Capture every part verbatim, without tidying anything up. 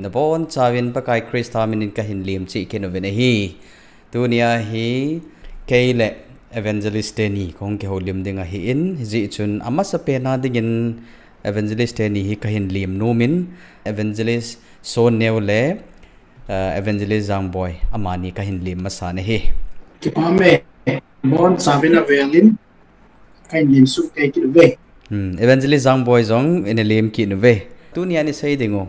Nabonchauvin Pakai Christa minin kahin lim cheh kit uvin ahi. Tunia hi kei le evangelist teni kahung kihoulim ding ahin, hijeh chun amasapen a dingin evangelist teni hi kahin lim nomin, evangelist Sonneo le, uh, evangelist Jangboi amani kahin lim masan ahi. Kipah e, bonchauvin avelin kahin lim suh kei kit uve. Hmm, evangelist Jangboi jong ina lim kit uve. Tunia isei ding u,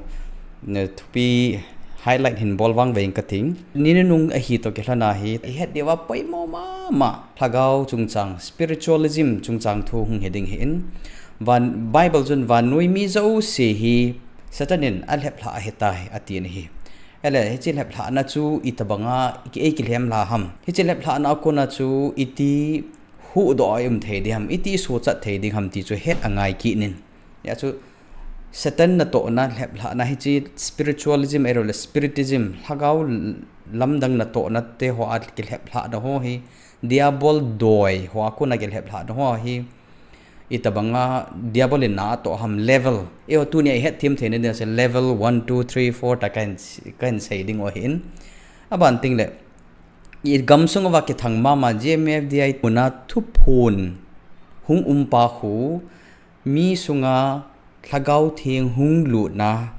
na thupi highlight hin bol vangvei inge kating. Ni nunung ahi toh kilhon a hi, ihet diuva poimo mama, lhagao chungchang, spiritualism chungchang thu hung hiding ahin. Van, Bible chun vannoi mi jouse hi Satan in alheplhah ahitai, atin ahi. Ahile, hiche lheplhahna chu itobanga, ei kilhem lha ham. Hiche lheplhahna a kona chu iti huhdoh a i um thei ding ham, iti suhchat thei ding ham ti chu het angai kit in. Hijeh chun Satan natohna, lheplhahna hiche spiritualism, ahilouleh spiritism, lhagao lamdang natohna te hoa kilheplhahna ho hi, Diabol doi hoa kona kilheplhahna ho hi, itobanga Diabol in na atoh ham level. Eiho tunia ihet them theina ding a chu level one, two, three, four tia kahin, kahin sei ding u ahin. Aban tengle, igamsung uva kithang mama G M F D I muna thuphon hung umpa khu, mi sunga Lhagao Theng hung lutna,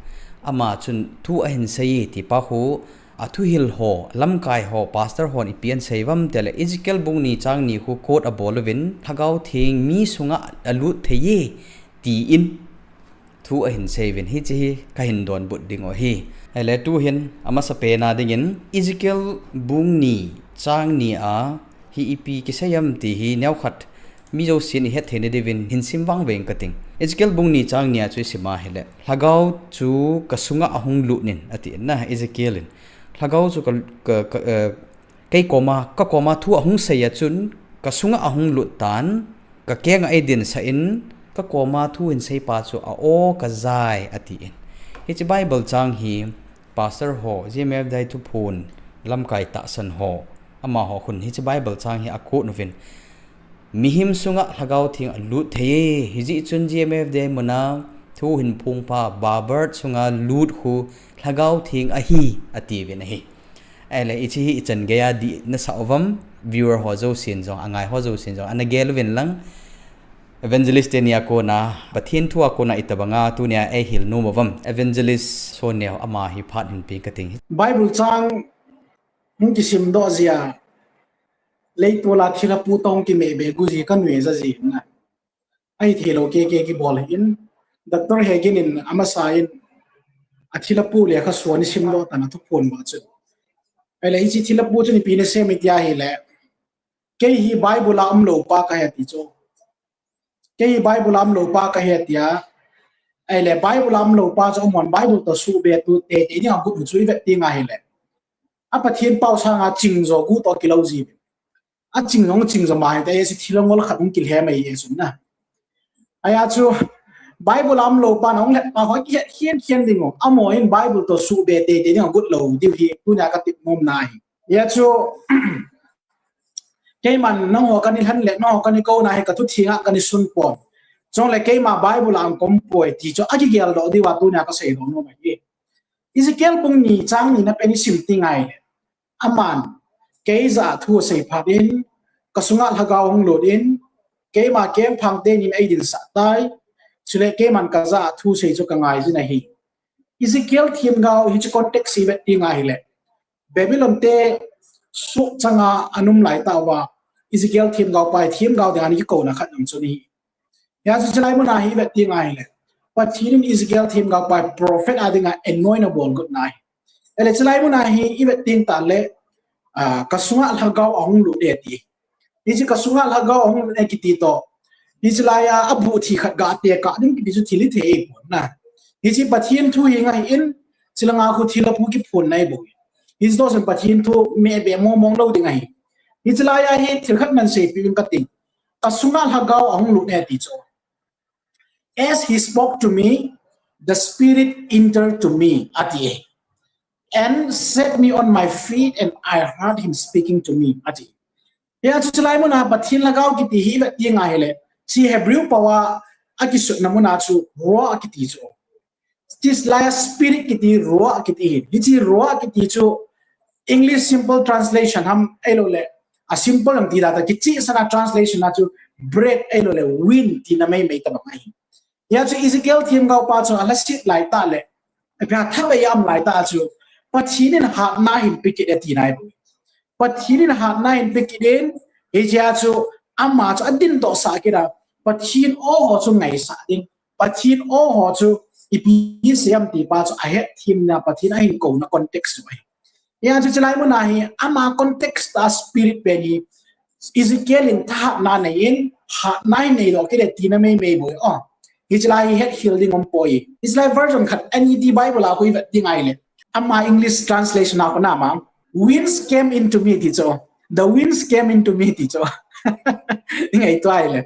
ama chun thu ahin sei e tipa khu, athuhil ho, lamkai ho, pastor hon ipi ahin sei uvem tile, Ezekiel bung ni chang ni khu quote abol uvin, Lhagao Theng mi sunga alut thei e, tin thu ahin sei uvin, hiche hi kahin donbut ding u ahi. Ahile tuhin, amasapen a dingin, Ezekiel bung ni chang ni a, hi ipi kisei ham ti hi neokhat mi jousen ihet theina diuvin hin sim vangvei inge kating. Ezekiel bung ni chang ni a chu isim a ahile, Lhagao chu kasunga ahung lut in, atin na, Ezekiel in. Lhagao chu ka, ka, ka, eh, kei koma, kakoma thu ahung sei a chun, kasunga ahung lut tan, kakenga eidinsah in, kakoma thu hin seipa chu a-o kajai, atin. Hiche Bible chang hi, pastor ho, G M F D I thuphon, lamkai tahsan ho, amaho khun hiche Bible chang hi a quote uvin, mihem sunga Lhagao Theng alut thei e, hijeh chun G M F D I muna thu hin phongpa, Babert sunga lut khu Lhagao Theng ahi, atiuvin ahi. Ahile, hiche hi ichan geiya dih nasah uvem, viewer ho jousen jong, angai ho jousen jong, ana gel uvin lang, evangelist teni a kona, Pathen thu a kona itobanga tunia eihil nom uvem, evangelist Sonneo ama hi phat hin pe inge kating. Bible chang hung kisimdoh jeh a, leitol a thilha pu toh hung kimehbeh gu ji kanui ja ji na. Ahithei lou kei kei kibol ahin, Doctor Hagin in amasa in, athilha pu lekhasu ana simdoh tan athuphon uva chun. Ahile hiche thilha pu chun ipi ana sem em tia ahile, kei hi Bible a umlou pa kahi ati chu. Kei hi Bible a umlou pa kahi atia. Ahile Bible a umlou pa chu amahon Bible toh suhbeh teitei dinga agut u chu ivet tengle, a Pathen pao sanga chingjo gu toh kilou jiuvin. Aching jong chingjo ma hita, hiche thilha ngol khat hung kilhem ahi e chun na. Ahia chu Bible a umlou pa na hung het pa ho kihet khen khen ding u. Amaho in Bible toh suhbeh teitei dinga agut lou diu hi tunia katep nomna ahi. Hia chu keiman nangho kana lhen le, nangho kana kouna hi kathu thenga kana sun pon. Chule keima Bible a um kaum poi ti chu akigeldoh diuva tunia kaseidoh nom ahi. Ezekiel bung ni chang ni na pen isim tengle, aman kei jah a thu asei phat in, kasunga Lhagao hung lut in, keima kengphang tenin eidinsah tai, chule keiman kajah a thu sei chu kangai jin ahi. Ezekiel themgao hiche context ivet tengle, Babylon te soh changa ana um lai tah uva, Ezekiel themgao pa hi themgao dinga ana kikouna khat jong chu ahi. Hia chu chulai muna hi ivet tengle, Pathen in Ezekiel themgao pa hi prophet a dinga anoint abol got na ahi. Ahile chulai muna hi ivet teng tahle, ah, kasunga Lhagao ahung lut e ati. Hiche kasunga Lhagao ahung lut e kiti toh, hiche laiya abuh thi khat ga tekah ding kiti chu thil hithei ahipon na. Hiche Pathen thu hi ahin, chulanga khu thilha pu kiphonna ahibou. Hiche toh chun Pathen thu mehbeh mongmong lou ding ahi. Hiche laiya hi thil khat naseipeh inge kating. Kasunga Lhagao ahung lut e ati chu. As he spoke to me, the Spirit entered to me, ati e. And set me on my feet, and I heard him speaking to me, ati. Hia chu chulai muna Pathen Lhagao kiti hi ivet tengle, hiche Hebrew pao a akisutna muna chu Ruah akiti chu. Hiche lai a spirit kiti, ruah kiti hi. Hiche ruah kiti chu English simple translation ham ahilou le, a simple ham ti da ta, kichehsah a translation a chu breath ahilou le wind tina maimai tabang ahi. Hia chu Ezekiel themgao pa chu alhaset lai tah le, apia thabei a um lai tah chu, Pathen in hatna ahin pe kit e tina ahi bou. Pathen in hatna ahin pe kit in, hichea chu ama chu adindoh sah kit a, Pathen o ho chu ngaisah ding, Pathen o ho chu ipi seiyem ti pa chu ahet themna, Pathen ahin kouna context chu ahi. Hia chu hiche lai mun a hi, ama context a spirit pen hi, Ezekiel in thahatna nei in, hatna ahin neidoh kit e tina maimai bou. Oh, hiche lai hi hetkhel ding um poi. Hiche lai version khat N E T Bible a khu ivet ding ahile, ama English translation a khu na ma, "Winds came into me," ti chu. "The winds came into me," ti chu. I ngaito ahile,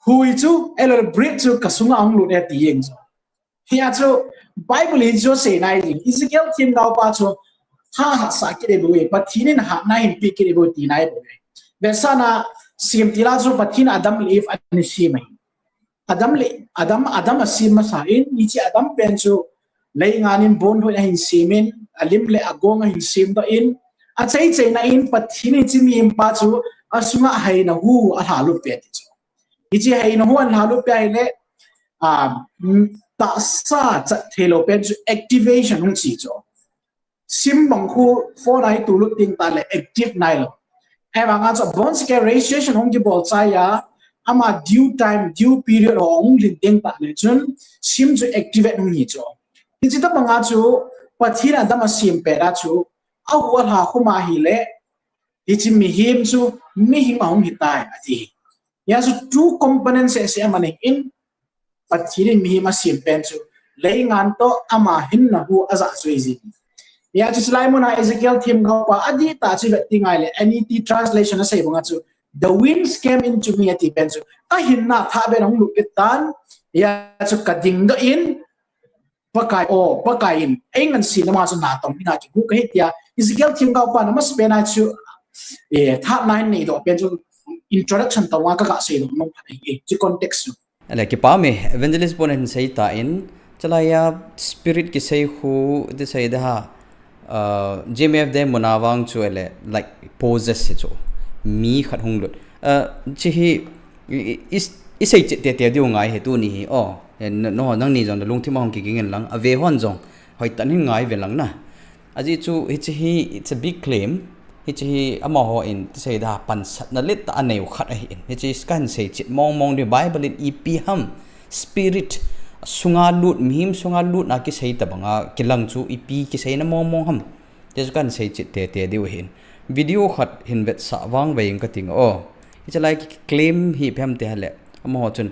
hui chu, ahilou le breath chu kasunga ahung lut e ti jeng chu. Hia chu Bible in chu asei nai ding. Ezekiel themgao pa chu thahatsah kit e bou e, Pathen in hatna ahin pe kit e bou tina ahi bou e. Vetsahna, semtil a chu Pathen Adam le Eve ana sem ahi. Adam le, Adam, Adam asem masa in, hiche Adam pen chu leingan in bonlhoh in ahin sem in, alim le agong ahin semdoh in, achaichaina in Pathen in hiche mihem pa chu asunga haina hu alhalut peh ti chu. Hiche haina hu alhalut peh ahile, ah, mm, tahsa chat theilou pen chu activation hung chi chu. Sim bang khu phone a itulut ding tah le active nailou. Ahivanga chu abonchauva registration hung kibol chai a, ama due time, due period ho hung lhin ding tah le chun sim chu activate hung hi chu. Hiche tabang a chu Pathen in Adam asem pet a chu, ahu alha khum ahile, hiche mihem chu mihem ahung hitai ati. Hia chu two components seh seh aman in, Pathen in mihem asem pen chu leingan toh ama hinna hu ajah chu ahi jin. Hia chu hiche lai mun a Ezekiel themgao pa adih tah chu ivet ding ahile, N E T translation asei bang a chu, "The winds came into me," ati pen chu kahinna thah ben ahung lut kit tan. Hia chu kadingdoh in, Pakai o, Pakai in eingansena ma chu natong dinga kigu kahi tia Ezekiel themgao pan amasapen a chu, eh, thahatna ahin neidoh pen chu introduction tah a kaga seidoh nom khat ahi, eh, chu context chu. Ale, kipah e, Evangelist pon ahin sei tan, hiche lai a spirit kisei khu, ti sei da ha, uh, G M F Day mun a vang chu ale, like, poses hi chu. Mi khat hung lut. Uh, hiche hi, i, i, i, isei chet tete diu ngai ahi tuni hi. Oh, eh, n-, no, nangni jong nalungthim a hung kiging in lang, ave hon jong hoitah in ngai uvin lang na. Ajeh chu, hiche hi, it's a big claim. Hiche hi amaho in, ti sei da, pansatna letah a aneiu khat ahin. Hiche kahin sei chet mong mong diu, Bible in ipi ham, spirit, sunga lut, mihem sunga lutna kisei tabang a kilang chu ipi kiseina mong mong ham, ti chu kahin sei chet tete diu ahin. Video khat hin vetsah vang ve ing kating o. Hiche lai claim hi ipi ham ti ahile, amaho chun,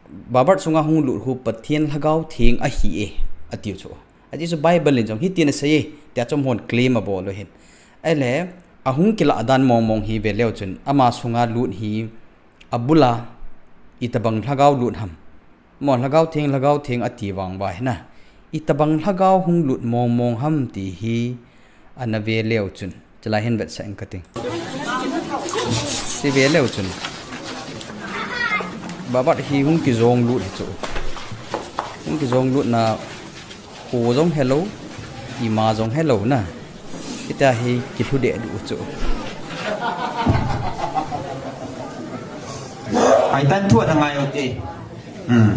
Babar sunga hung lut hu Pathen Lhagao Theng ahi e, atiu chu. Ajeh chu Bible in jong hitin asei e, tia chu amahon claim abol u ahin. Ahile, ahung kilah dan mong mong hi ve leu chun, ama sunga lut hi abul a, itobang lhagao lut ham. Mo Lhagao Theng, Lhagao Theng ati vang uva hi na. Itobang lhagao hung lut mong mong ham ti hi ana ve leu chun. Hiche lai hin vetsah ing kating. Ti ve leu chun. Babar hi hung kijong lut hi chu. Hung kijong lut na, kho jong helou, ima jong helou na. Hitia hi kilhu deh diu chu. Ai tan thu ana ngai u te. Hmm.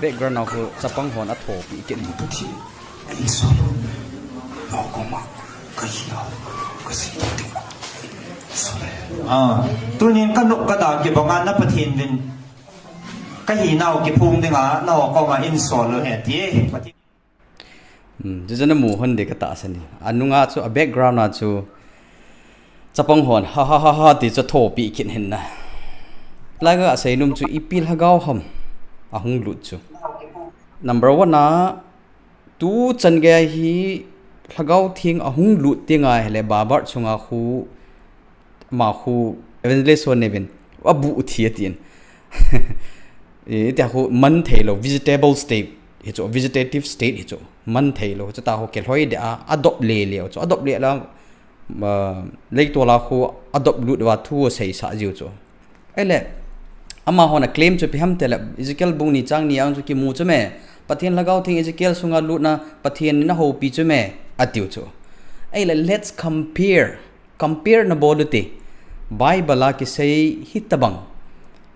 Background a khu chapang hon athopi kit. Ah, tunin ka nop ka da kibang a na Pathen vin ka hinau kiphong dinga na ho koma insol u hen ti. Hmm, chuchu namu hon ding katahsan in. Anunga chu, a background a chu chapang hon ha ha ha ha ti chu athopi kit hin na. Lai ka seinom chu ipi lhagao ham ahung lut chu. Number one a, tu chan gei hi Lhagao Theng ahung lut ding ahile Babar sunga khu, ama khu Evangelist ho nevin, abu thi atin. Tia ho man thei lou, vegetable state hi chu, vegetative state hi chu, man thei lou, chuta ho ke lhoi de a, adop le le chu, adop le la, uh, leitol a khu adop lut va thu sei sa jiu chu. Ele, ama hon a claim chu ipi ham tile, Ezekiel bung ni chang ni ang chu kimu chu me, Pathen Lhagao Theng Ezekiel sunga lutna, Pathen in ahoupi chu me, atiu chu. Ele, let's compare. Compare na bol ute. Bible a kisei hitabang,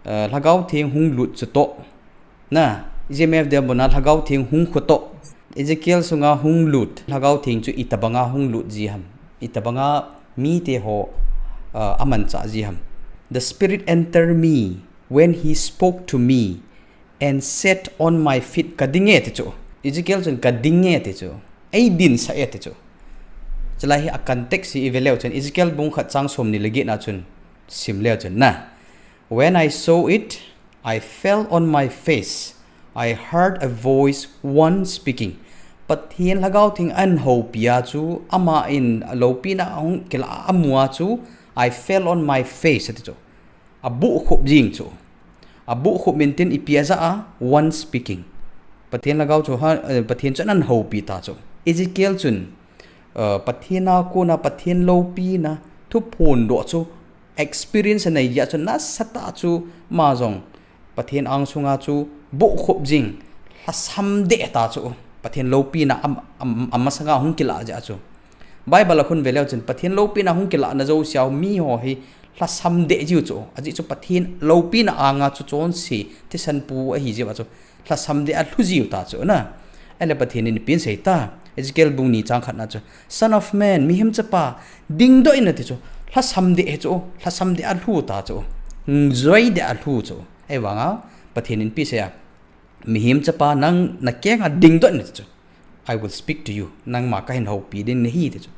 uh, Lhagao Theng hung lut chu toh. Na, J M F dia bona Lhagao Theng hung khu toh. Ezekiel sunga hung lut, Lhagao Theng chu itabanga hung lut ji ham. Itabanga mite ho, uh, amancha ji ham. The Spirit entered me when he spoke to me and set on my feet. Ka ding e ti chu. Ezekiel chun ka ding e ti chu. Ei din sa e ti chu. Chulai hi a context hi i ve leu chun Ezekiel bung khat chang som ni le get na chun sim leu chun na. When I saw it, I fell on my face. I heard a voice, one speaking. Pathen Lhagao Theng an houpi a chu, ama in loupina hung kila a mu a chu, I fell on my face, ati chu. A buh khup jing chu. A buh khup min tin ipi a ja a, one speaking. Pathen Lhagao chu, ha, eh, Pathen chu an houpi ta chu. Ezekiel chun, eh, Pathen a kona, Pathen loupina, thuphon doh chu, experience anei jeh a chu nasatah chu ama jong Pathen angsunga chu buh khup jing, lhasam deh ta chu Pathen loupina am, am, amasanga hung kilah jeh a chu. Bible a khun ve leu chun Pathen loupina hung kilah na jousea mi ho hi lhasam deh jiu chu. Ajeh chu Pathen loupina anga chu chonse thisan pu ahi jeh a chu. Lhasam deh a lhu jiu ta chu na. Ahile Pathen in ipi asei ta. Ezekiel bung ni chang khat na chu. Son of man, mihem chapa, dingdoh in ati chu. Lhasam deh chu, lhasam deh a lhu ta chu. Joi deh a lhu chu. Ahivanga, Pathen in ipi asei a. Mihem chapa nang na kenga dingdoh in ati chu. I will speak to you. Nangma kahin houpi ding nahi ati chu.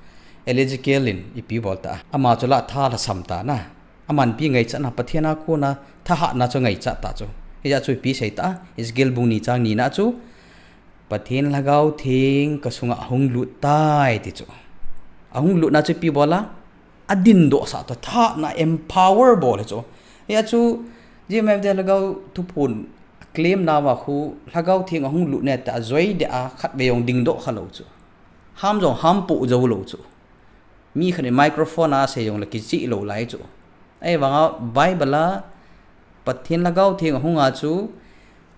Ahile Ezekiel in ipi bol ta. Ama chu la tha lhasam ta na. Aman ipi ngaichat na, Pathen a kona thahatna chu ngaichat ta chu. Hijeh a chu ipi asei ta, Ezekiel bung ni chang ni na chu, Pathen Lhagao Theng kasunga ahung lut tai ti chu. Ahung lutna chu ipi bol a, adindoh sah ta, thahatna empower bol hi chu. Hijeh a chu, J M F dia Lhagao thuphon claim nauva khu, Lhagao Theng ahung lut ne ta, ajoi deh a khatvei jong dingdoh kha lou chu. Ham jong ham poh jou lou chu. Mi khat in microphone a asei jongle kichih lou lai chu. Ahivanga Bible a Pathen Lhagao Theng ahunga chu,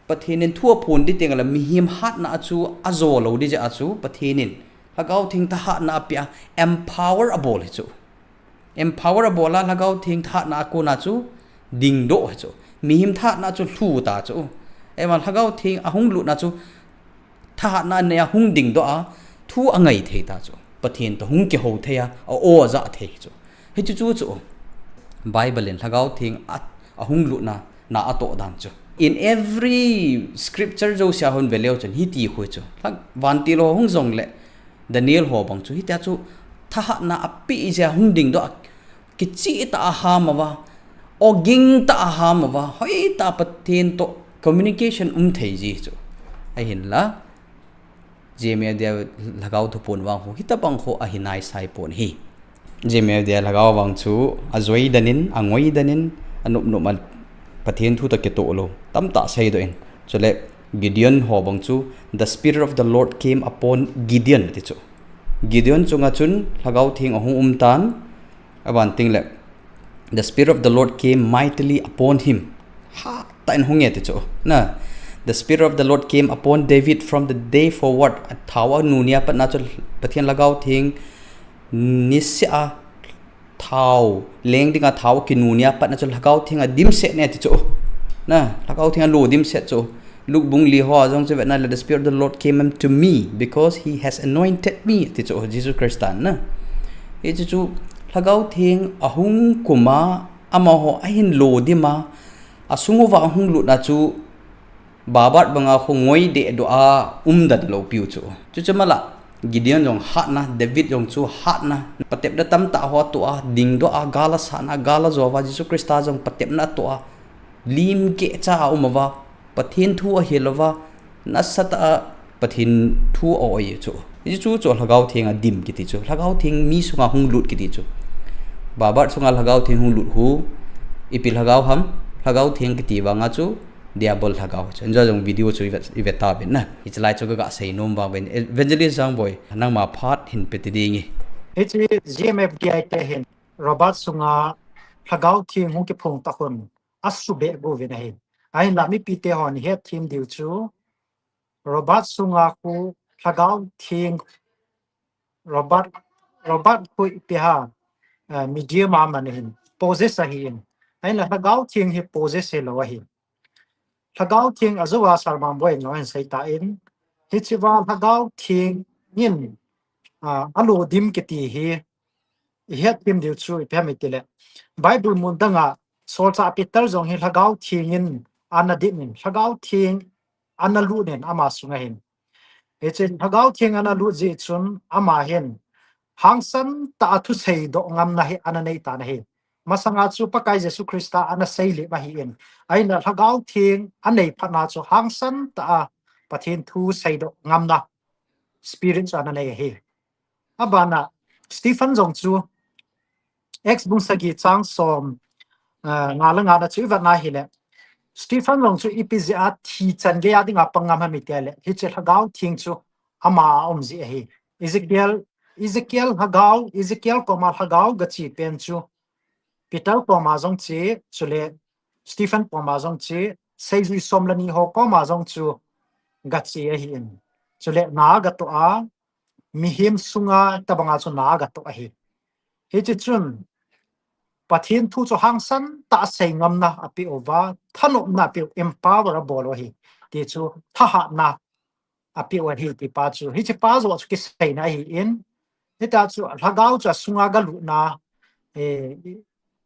Pathen in thu aphon ding teng le mihem hatna a chu ajo lou ding jeh a chu, Pathen in Lhagao Theng thahatna apeh a empower abol hi chu. Empower abol a Lhagao Theng thahatna a kona chu dingdoh hi chu. Mihem thahatna chu lhu ta chu. Ahivang Lhagao Theng ahung lutna chu thahatna anei a hung dingdoh a, thu angai thei ta chu. Pathen toh hung kihou thei a, a-o ajah thei chu. Hichu chu chu. Bible in Lhagao Theng a, ahung lutna, na atoh dan chu. In every scripture jousea hung ve leu chun, hiti khu chu. Lhag-, vantil ho hung jongle, Daniel ho bang chu. Hitia chu, thahatna apeh jeh a hung dingdoh a, kichih tah a ham uva, oging tah a ham uva, hoitah a Pathen toh communication um thei ji chu. Ahinla, J M F dia Lhagao thuphon vang khu, hitabang khu ahi naisai pon ahi. J M F dia Lhagao vang chu, ajoi den in, angoi den in, anop nop a Pathen thu toh kitoh lou, tamtah seidoh in. Chule, Gideon ho bang chu, the Spirit of the Lord came upon Gideon, ti chu. Gideon chunga chun, Lhagao Theng ahung um tan, aban teng le, the Spirit of the Lord came mightily upon him. Hatah in hung e ti chu. Na, the Spirit of the Lord came upon David from the day forward. Athao a nu nia patna chu Pathen Lhagao Theng niseh a thao, leng dinga thao kinu nia patna chu Lhagao Theng adimset ne ti chu. Na, Lhagao Theng alo dimset chu. Luke bung li ho a jong chu vetna le, the Spirit of the Lord came unto me because he has anointed me, ti chu, Jesu Christa na. Hichu chu, Lhagao Theng ahung kum a, amaho ahin lo dim a, asung uva ahung lutna chu, Babat banga khu ngoi dehdoh a um den lou piu chu. Chuchu mala, Gideon jong hatna, David jong chu hatna, patepna tamtah ho atoh a, dingdoh a, gal asatna, gal ajo uva, Jesu Christa jong patepna atoh a, lim keh cha a um uva, Pathen thu ahil uva, nasatah a Pathen thu a-oi chu. Hichu chu Lhagao Theng adim kiti chu. Lhagao Theng mi sunga hung lut kiti chu. Babat sunga Lhagao Theng hung lut khu, Ipi lhagao ham, lhagao theng kiti vanga chu, Diabol lhagao chu. Injo jong video chu ivet, ivet ta uvin na. Hichelai chu kaga sei nom vang uvin. Evangelist Jangboi, nangma phat hin pe ti ding e. Hiche G M F D I te hin, Robert sunga lhagao theng hung kiphong ta hun, asubeh uvin ahi. Ahinla mipi te hon het them diu chu, Robert sunga khu lhagao theng, Robert, Robert khu ipi ham, eh, medium a man ahin, possess ahin. Ahinla lhagao theng hi possess hilou ahi. Lhagao theng ajou a Sarmang Boi in jong ahin sei tan, hichea lhagao theng in, ah, alodim kiti hi, ihet them diu chu ipi ham itile, Bible mun danga Solchah Peter jong hi lhagao theng in ana dim in, lhagao theng ana lut in ama sunga hin. Hichun lhagao theng ana lut jeh chun ama hin hangsan tah a thusei doh ngamna hi ana nei tan ahi. Masanga chu Pakai Jesu Christa ana seilep ahin, ahinla lhagao theng anei phatna chu hangsan tah a Pathen thu seidoh ngamna spirit chu ana nei ahi. Abana, Stephen jong chu, Acts bung sagi chang som, ah, nga le nga na chu ivet na hile, Stephen jong chu ipi jeh a thi chan gei a dinga pang ngam ham itile, hiche lhagao theng chu ama a um jeh ahi. Ezekiel, Ezekiel lhagao, Ezekiel koma lhagao gache pen chu, Peter koma jong che, chule Stephen koma jong che, seijui som le ni ho koma jong chu gache ahin. Chule na gatoh a, mihem sunga tobanga chu na gatoh ahi. Hiche chun, Pathen thu chu hangsan tah a sei ngamna apeh uva, thanopna apeh u, empower abol u ahi. Ti chu thahatna apeh u ahi ti pa chu. Hiche pa joh chu kiseina ahin. Hitia chu lhagao chu asunga galutna, eh,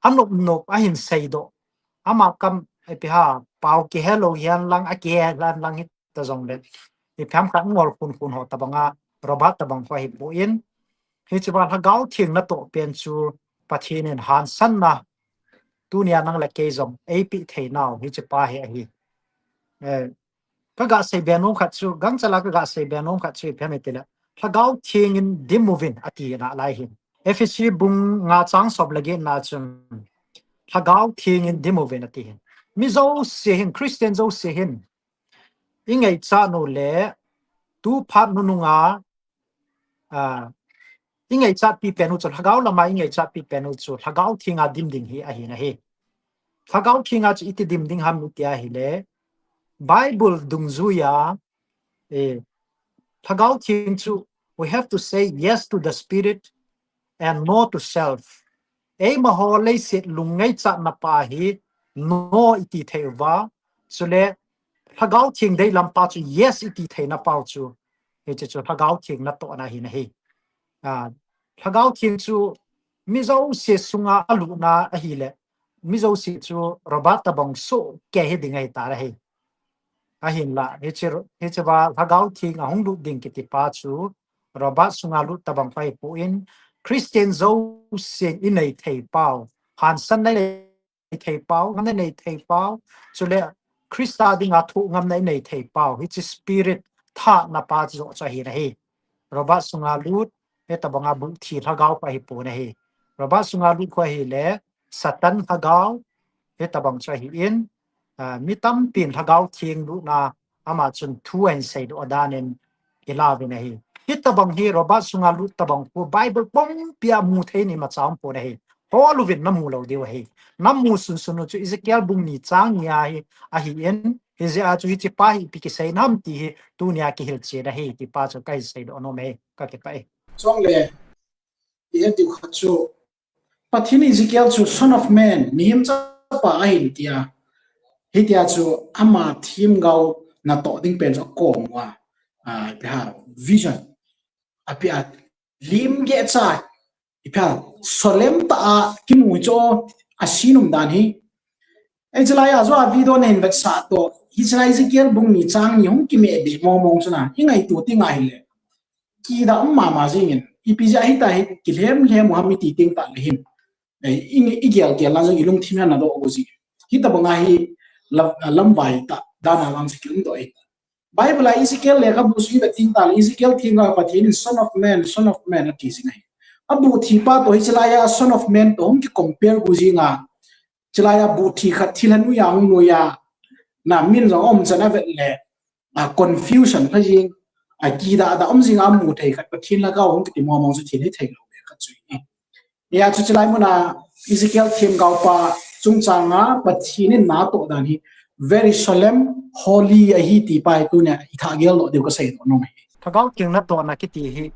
anop nop ahin seidoh. Ama kam, ipi ham, pao kihe lou hihen lang, akihe hihen lang hita jongle, ipi ham khat ngol khun khun ho tobanga, Robert tobang kho ahipon. Hichea lhagao theng natoh pen chu Pathen in hangsanna, tunia nang le kei jong eipeh theinau hiche pa hi ahi. Eh, kaga seibe nom khat chu, gangchal a kaga seibe nom khat chu ipi ham itile, lhagao theng in dim uvin ati nalai hin. Ephesi bung nga chang som le get na chun, lhagao theng in dim uvin ati hin. Mi jouse hin, Christian jouse hin, ingaichat u le, tu phat nunung a, ah, ingaichatpi pen u chu, lhagao lama ingaichatpi pen u chu, lhagao theng a dim ding hi ahin ahi. Lhagao theng a chu iti dim ding ham iti ahile, Bible dungjui a, eh, lhagao theng chu, we have to say yes to the Spirit and no to self. Eima ho leiset lungngaichatna pa hi no iti thei uva, chule lhagao theng deilam pa chu yes iti theina pau chu, hiche chu lhagao theng natohna ahin ahi. Ah, lhagao theng chu mi jouse sunga alutna ahile, mi jouse chu Robert tobang soh kei hi ding ahitai ahi. Ahinla, hiche, hichea lhagao theng ahung lut ding kiti pa chu, Robert sunga lut tobang kho ahipon, Christian jousen inei thei pau, hangsan na nei thei pau, ngam na nei thei pau, chule Christa dinga thoh ngamna inei thei pau, hiche spirit thahatna pa chu joh chu ahin ahi. Robert sunga lut, hitobanga buhthi lhagao kho ahipon ahi. Robert sunga lut kho ahile, Satan lhagao, hitobang chu ahin, ah, mi tampin lhagao theng lutna, ama chun thu ahin seidoh dan in, ilah uvin ahi. Hitobang hi Robert sunga lut tobang khu Bible pumpia mu thei in imacha umpon ahi. Hol uvin namu lou diu ahi. Namu sunsun u chu Ezekiel bung ni chang ni a hi, ahin, hijeh a chu hiche pa hi ipi kisei nam ti hi, tunia kihilchen ahi, ti pa chu kahin seidoh nom e, kakipah e. Chule, ihet diu khat chu, Pathen in Ezekiel chu Son of Man, mihem chapa ahin tia. Hitia chu ama themgao natoh ding pen chu akom uva, ah, ipi ham, vision. Apia, lim geh cha, ipi ham, solemn tah a kimu chu asin um dan hi. Hichelai a joh a video nahin vetsah toh, hichelai Ezekiel bung ni chang ni hung kimeh be mong mong chu na, ingaito teng ahile, kidah um mama jingin, ipi jeh a hitia hi kilhem lhem u ham iti teng tah le hin, eh, i, igel gel na jong ilungthim hi ana doh u ji. Hitobanga hi lam, lamvai tah dan a vang chu kium doh e. Bible a Ezekiel lekhabu chu ivet teng tah le, Ezekiel themgao a Pathen in Son of Man, Son of Man ati jing ahi. Abuhthi pa toh hichelai a Son of Man toh hung kicompare u jinga, Chulai a bu thi khat thil a nuiya hung nuiya, na min jong um chan a vet le, a confusion kha jing, a kida da um jing a mu thei khat Pathen lhagao hung kiti mong mong chu thil hi thei lo ve khat chu hi. Hia chu chulai muna Ezekiel themgao pa chungchang a Pathen in na toh dan hi very solemn, holy ahi ti pa hi tunia i thagel lo diu ka sei lo nom hi. Lhagao theng na tohna kiti hi,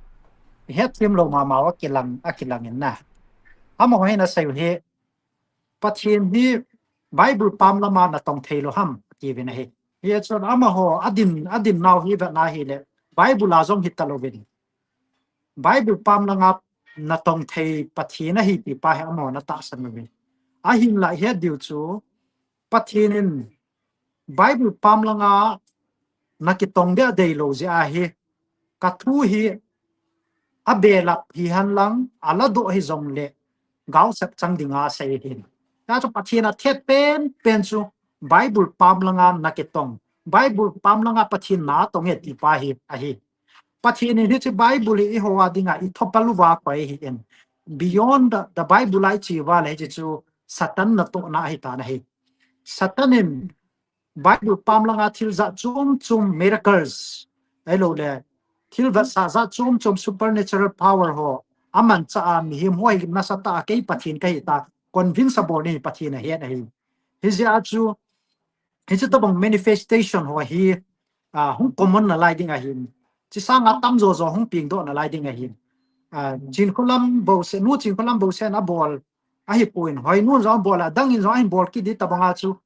het thim lo mama a kilang, a kilang in na. Amaho hin asei u hi, Pathen hi Bible pam lama na tong thei lo ham, ti vin ahi. Hia chun amaho, adin, adin nau hi vet na hi le, Bible a jong hi ta lo vin. Bible pam langa na tong thei Pathen ahi ti pa hi amaho na tahsan lo vin. Ahin la het diu chu, Pathen in Bible pam langa na kitong dia dei lo jeh ahi, ka thu hi a belap hi han lang, a la doh hi jong le, gaosap chang dinga sei hin. Hia chu Pathen a thet pen pen chu Bible pam langa na kitong. Bible pam langa Pathen na tong e ti pa hi ahi. Pathen in hiche Bible hi i ho a dinga i thopa luva koi hi in. Beyond the, the Bible a i chi va le hiche chu Satan na tohna ahi ta na hi. Satan in Bible pam langa thil jat chom chom miracles, ahilou le, thil vetsah jat chom chom supernatural power ho, aman cha a mihem ho hi nasa ta a kei Pathen kahi ta, convince abol ni Pathen ahi, ahi. Hijeh a chu, hiche tabang manifestation ho hi, a, hung common na lai ding ahin. Chi sanga tamjo jo hung ping doh na lai ding ahin. A, Chinkholam Bose, Nu Chinkholam Bose na bol, ahi poi, hoi nun jong bol a, dang in jong ahin bol kit di tabang a chu,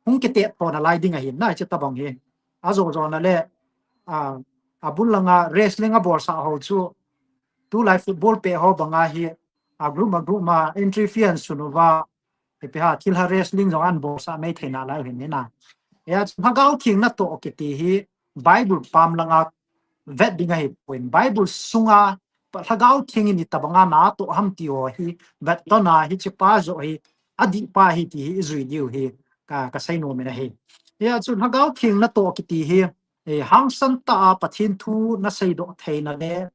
hung kite pon a lai ding ahin, na hiche tabang hi. A jo jo na le, a, a bul langa wrestling a bol sa ho chu, tulai football pe ho banga hi, a group a group ma entry fee an sun uva, ipi ha, thil ha wrestling jong an bol sa mai thei na lai hin ni na. Hia chu Lhagao Theng na toh kiti hi, Bible pam langa vet ding ahi poi. Bible sunga Lhagao Theng in itabanga na toh ham ti ho hi vet to na hiche pa jo hi adih pa hi ti hi i jui diu hi ka, ka sei nom in ahi. Hia chu Lhagao Theng na toh kiti hi, eh, hangsan ta a Pathen thu na seidoh theina le,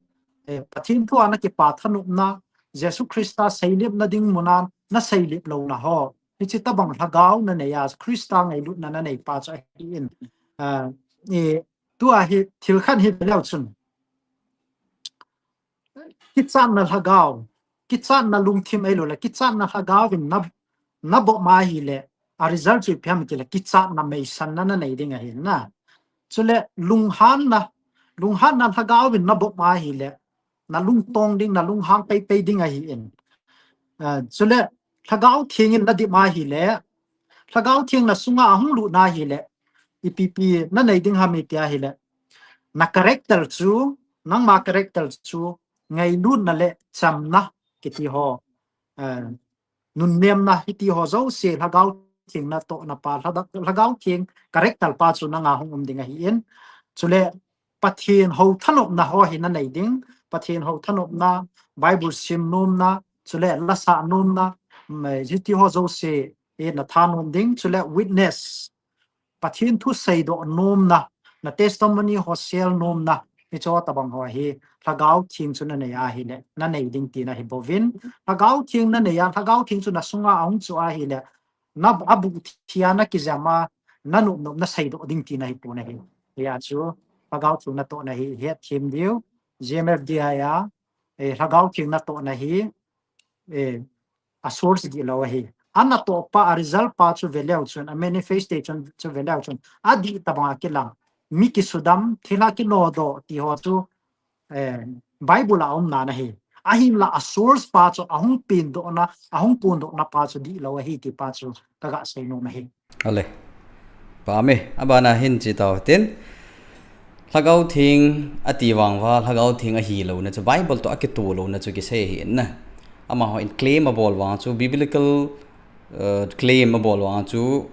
eh, Pathen thu a na kipa thanopna, Jesu Christa seilip na ding mun a na seilip louna ho. Hiche tabang lhagao na nei a, Christa ngailutna na nei pa chu ahi in. Ah, eh, Tua hi thil khat hi ve leu chun, kichatna lhagao, kichatna lungthim ahilou le, kichatna lhagao in na, na bop ma ahile, a result chu ipi ham itile, kichatna meisanna na nei ding ahi na. Chule lunghanna, lunghanna lhagao in na bop ma ahile, na lungtong ding, na lunghang peipei ding ahi in. Ah, chule Lhagao Theng in na dip ma ahile, Lhagao Theng na sunga ahung lut na ahile, ipi pi na nei ding ham iti ahile, na character chu, nangma character chu, ngailutna le chamna kiti ho, eh, nunnemna hiti ho jouse Lhagao Theng na tohna pa, Lhada-, Lhagao Theng character pa chu nanga hung um ding ahi in. Chule Pathen ho thanopna ho hi na nei ding, Pathen ho thanopna, Bible sim nomna, chule lasa nomna, mm, hiti ho jouse hi na thanom ding, chule witness, Pathen thu seidoh nomna, na testimony ho share nomna, hiche ho tabang ho hi Lhagao Theng chu na nei ahile, na nei ding tina ahi bouvin. Lhagao Theng na nei a, Lhagao Theng chu na sunga ahung chu ahile, na abuh thia na kijam a, na nop nop na seidoh ding tina ahi pon ahi. Hia chu, Lhagao Theng na tohna hi, het them diu, G M F D I a, eh, Lhagao Theng na tohna hi, eh, a source dihlou ahi. Ana toh pa, a result pa chu ve leu chun, a manifestation chu ve leu chun, adih tabang a kilang. Mi kisudam, thilha kinodoh ti ho chu, eh, Bible a um nan ahi. Ahinla a source pa chu, ahung pendohna, ahung pondohna pa chu dihlou ahi ti pa chu, kaga sei nom ahi. Ale. Pame, abana hin chi tau tin. Lhagao Theng ati vang uva, Lhagao Theng ahilouna chu, Bible toh akitoh louna chu kisei ahi in na. Amaho in claim abol vang chu, biblical, uh, claim abol vang chu,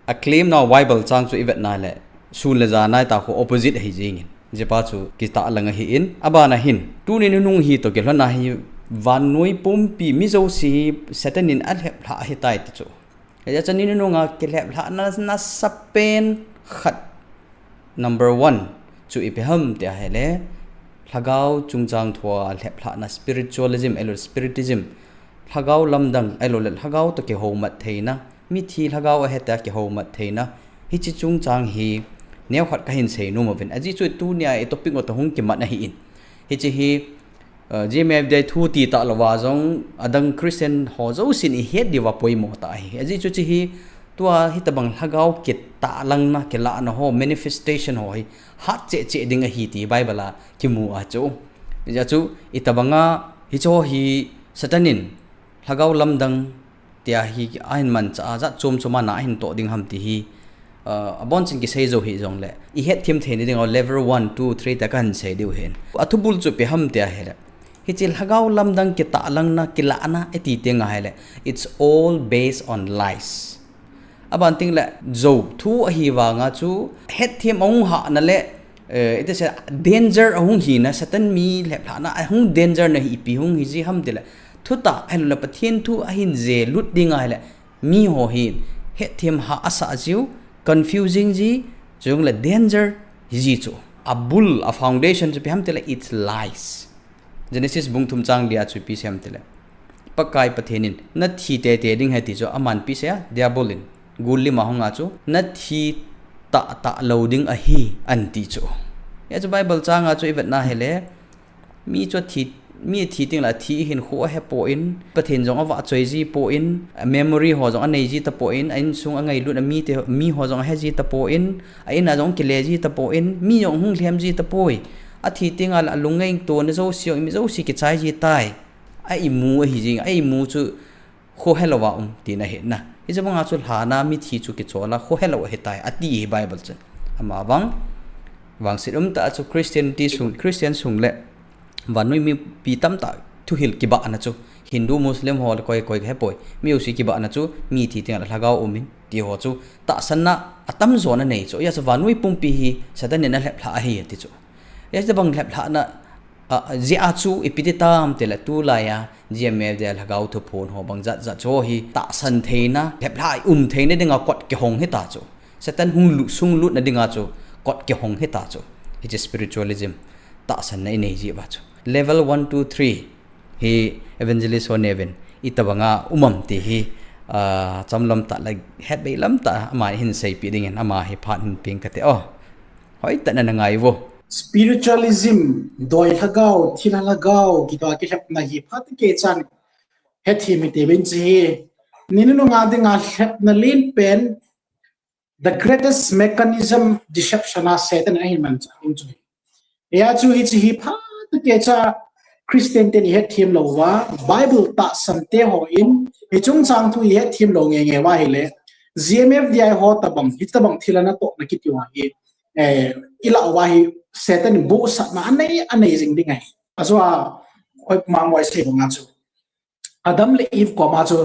a claim nau Bible chang chu i vet na le, sun le jan nai ta khu opposite ahi jing in. Hiche pa chu kitahlang ahi in, abana hin, tuni nunung hi toh kilhon a hi, vannoi pumpi mi jouse hi Satan in alhep lhah ahitai ti chu. Hijeh chun tuni nunung a kilhep lhahna nasa pen khat, number one, chu ipi ham ti ahile, Lhagao chungchang thua lhep lhahna spiritualism, ahilou spiritism, Lhagao lamdang, ahilou le Lhagao toh kihoumat theina, Mithi lhagao ahe tia kihoumat theina. Hiche chungchang hi neokhat kahin seinom uvin. Ajeh chu tunia i topic u toh hung kimat ahin. Hiche hi, uh, G M F D I thu ti talouva jong adang Christian ho jousen ihet diuva poimo tah ahi. Ajeh chu hiche hi tua hitobang lhagao kitahlangna, kilahna ho, manifestation ho hi hat cheh cheh ding ahi ti Bible a kimu ahi chu. Hijeh chun itobanga hiche ho hi Satan in lhagao lamdang tia hi ahin manchah a jat chom chom a na ahin toh ding ham ti hi, uh, abonchan kisei jou hih jongle, ihet them theina dinga level one, two, three tia kahin sei diu ahin. Athubul chu ipi ham tia ahile, hiche lhagao lamdang kitahlangna, kilahna iti teng ahile, it's all based on lies. Aban tengle jou thu ahi vanga chu, hetthem ahung hahna le, eh, iti sei, danger ahung hina, Satan mi lheplhahna ahung danger na hi ipi hung hiji ham tile, thutah ahiloule Pathen thu ahin jelut ding ahile, miho hi hetthem hah asah jiu, confusing ji, chujongle danger hiji chu. Abul, a foundation chu ipi ham tile, it's lies. Genesis bung thum chang lia chu ipi asei ham tile, Pakai Pathen in nathi teitei ding ahi ti chu aman ipi asei a, Diabol in gul lima hunga chu nathi tahtah lou ding ahi ati chu. Hijeh chun Bible changa chu ivetna ahile, mi chu athi, mi athi tengle athi hinkho ahepoi, Pathen jong avahchoi jipoi, memory ho jong anei jitapoi, a insung angailutna mite, miho jong ahe jitapoi, a inna jong kile jitapoi, mi jong hung lhem jitapoi. Athi tengle alung ngaitona jouse jong, mi jouse kichai jitai. A imu ahi jing, a imu chu khohelouva um tina ahi na. Hiche banga chu lhana mithi chu kichola khohelou ahitai ati hi Bible chun. Amavang, vangset umtah chu Christianity sung, Christian sung le vannoi mipi tamtah thuhil kibahna chu, Hindu, Muslim ho le koi koi kahepoi, mi jouse kibahna chu mithi tengle lhagao umin ti ho chu tahsanna atamjo na nei chu. Hijeh chun vannoi pumpi hi Satan in alheplhah ahi ati chu. Hijeh chun abang lheplhahna, a, jeh a chu ipi ti tam tile tulaiya G M F D I lhagao thuphon ho bang jat jat chu hi tahsan theina, lheplhah um theina dinga kot kihong hita chu. Satan hung lut, sunglutna dinga chu kot kihong hita chu. Hiche spiritualism tahsanna inei jiuva chu. Level one, two, three hi Evangelist ho neuvin itobanga um am ti hi, ah, chamlam tah le hetbei lam tah a ama hin seipeh dingin ama hi phat hin peng kate o. Hoitah in na ngai uvo. Spiritualism, doi lhagao, thilha lhagao, kiti a kilhepna hi phat kei chan hethem hite uvin chu hi. Ni nunung a dinga lhepna lenpen, the greatest mechanism deception a Satan ahin manchah in chu hi. Hijeh chun hiche hi phat kei cha Christian ten ihet them lou uva, Bible tahsan te hon, hiche chungchang thu ihet them lou nge nge uva ahile, G M F D I ho tobang, hitobang thil a natohna kiti uva hi, eh, ilah uva hi Satan in bohsahna anei, anei jing ding ahi. Ajeh chu a, oi mang oi sei banga chu. Adam le Eve koma chu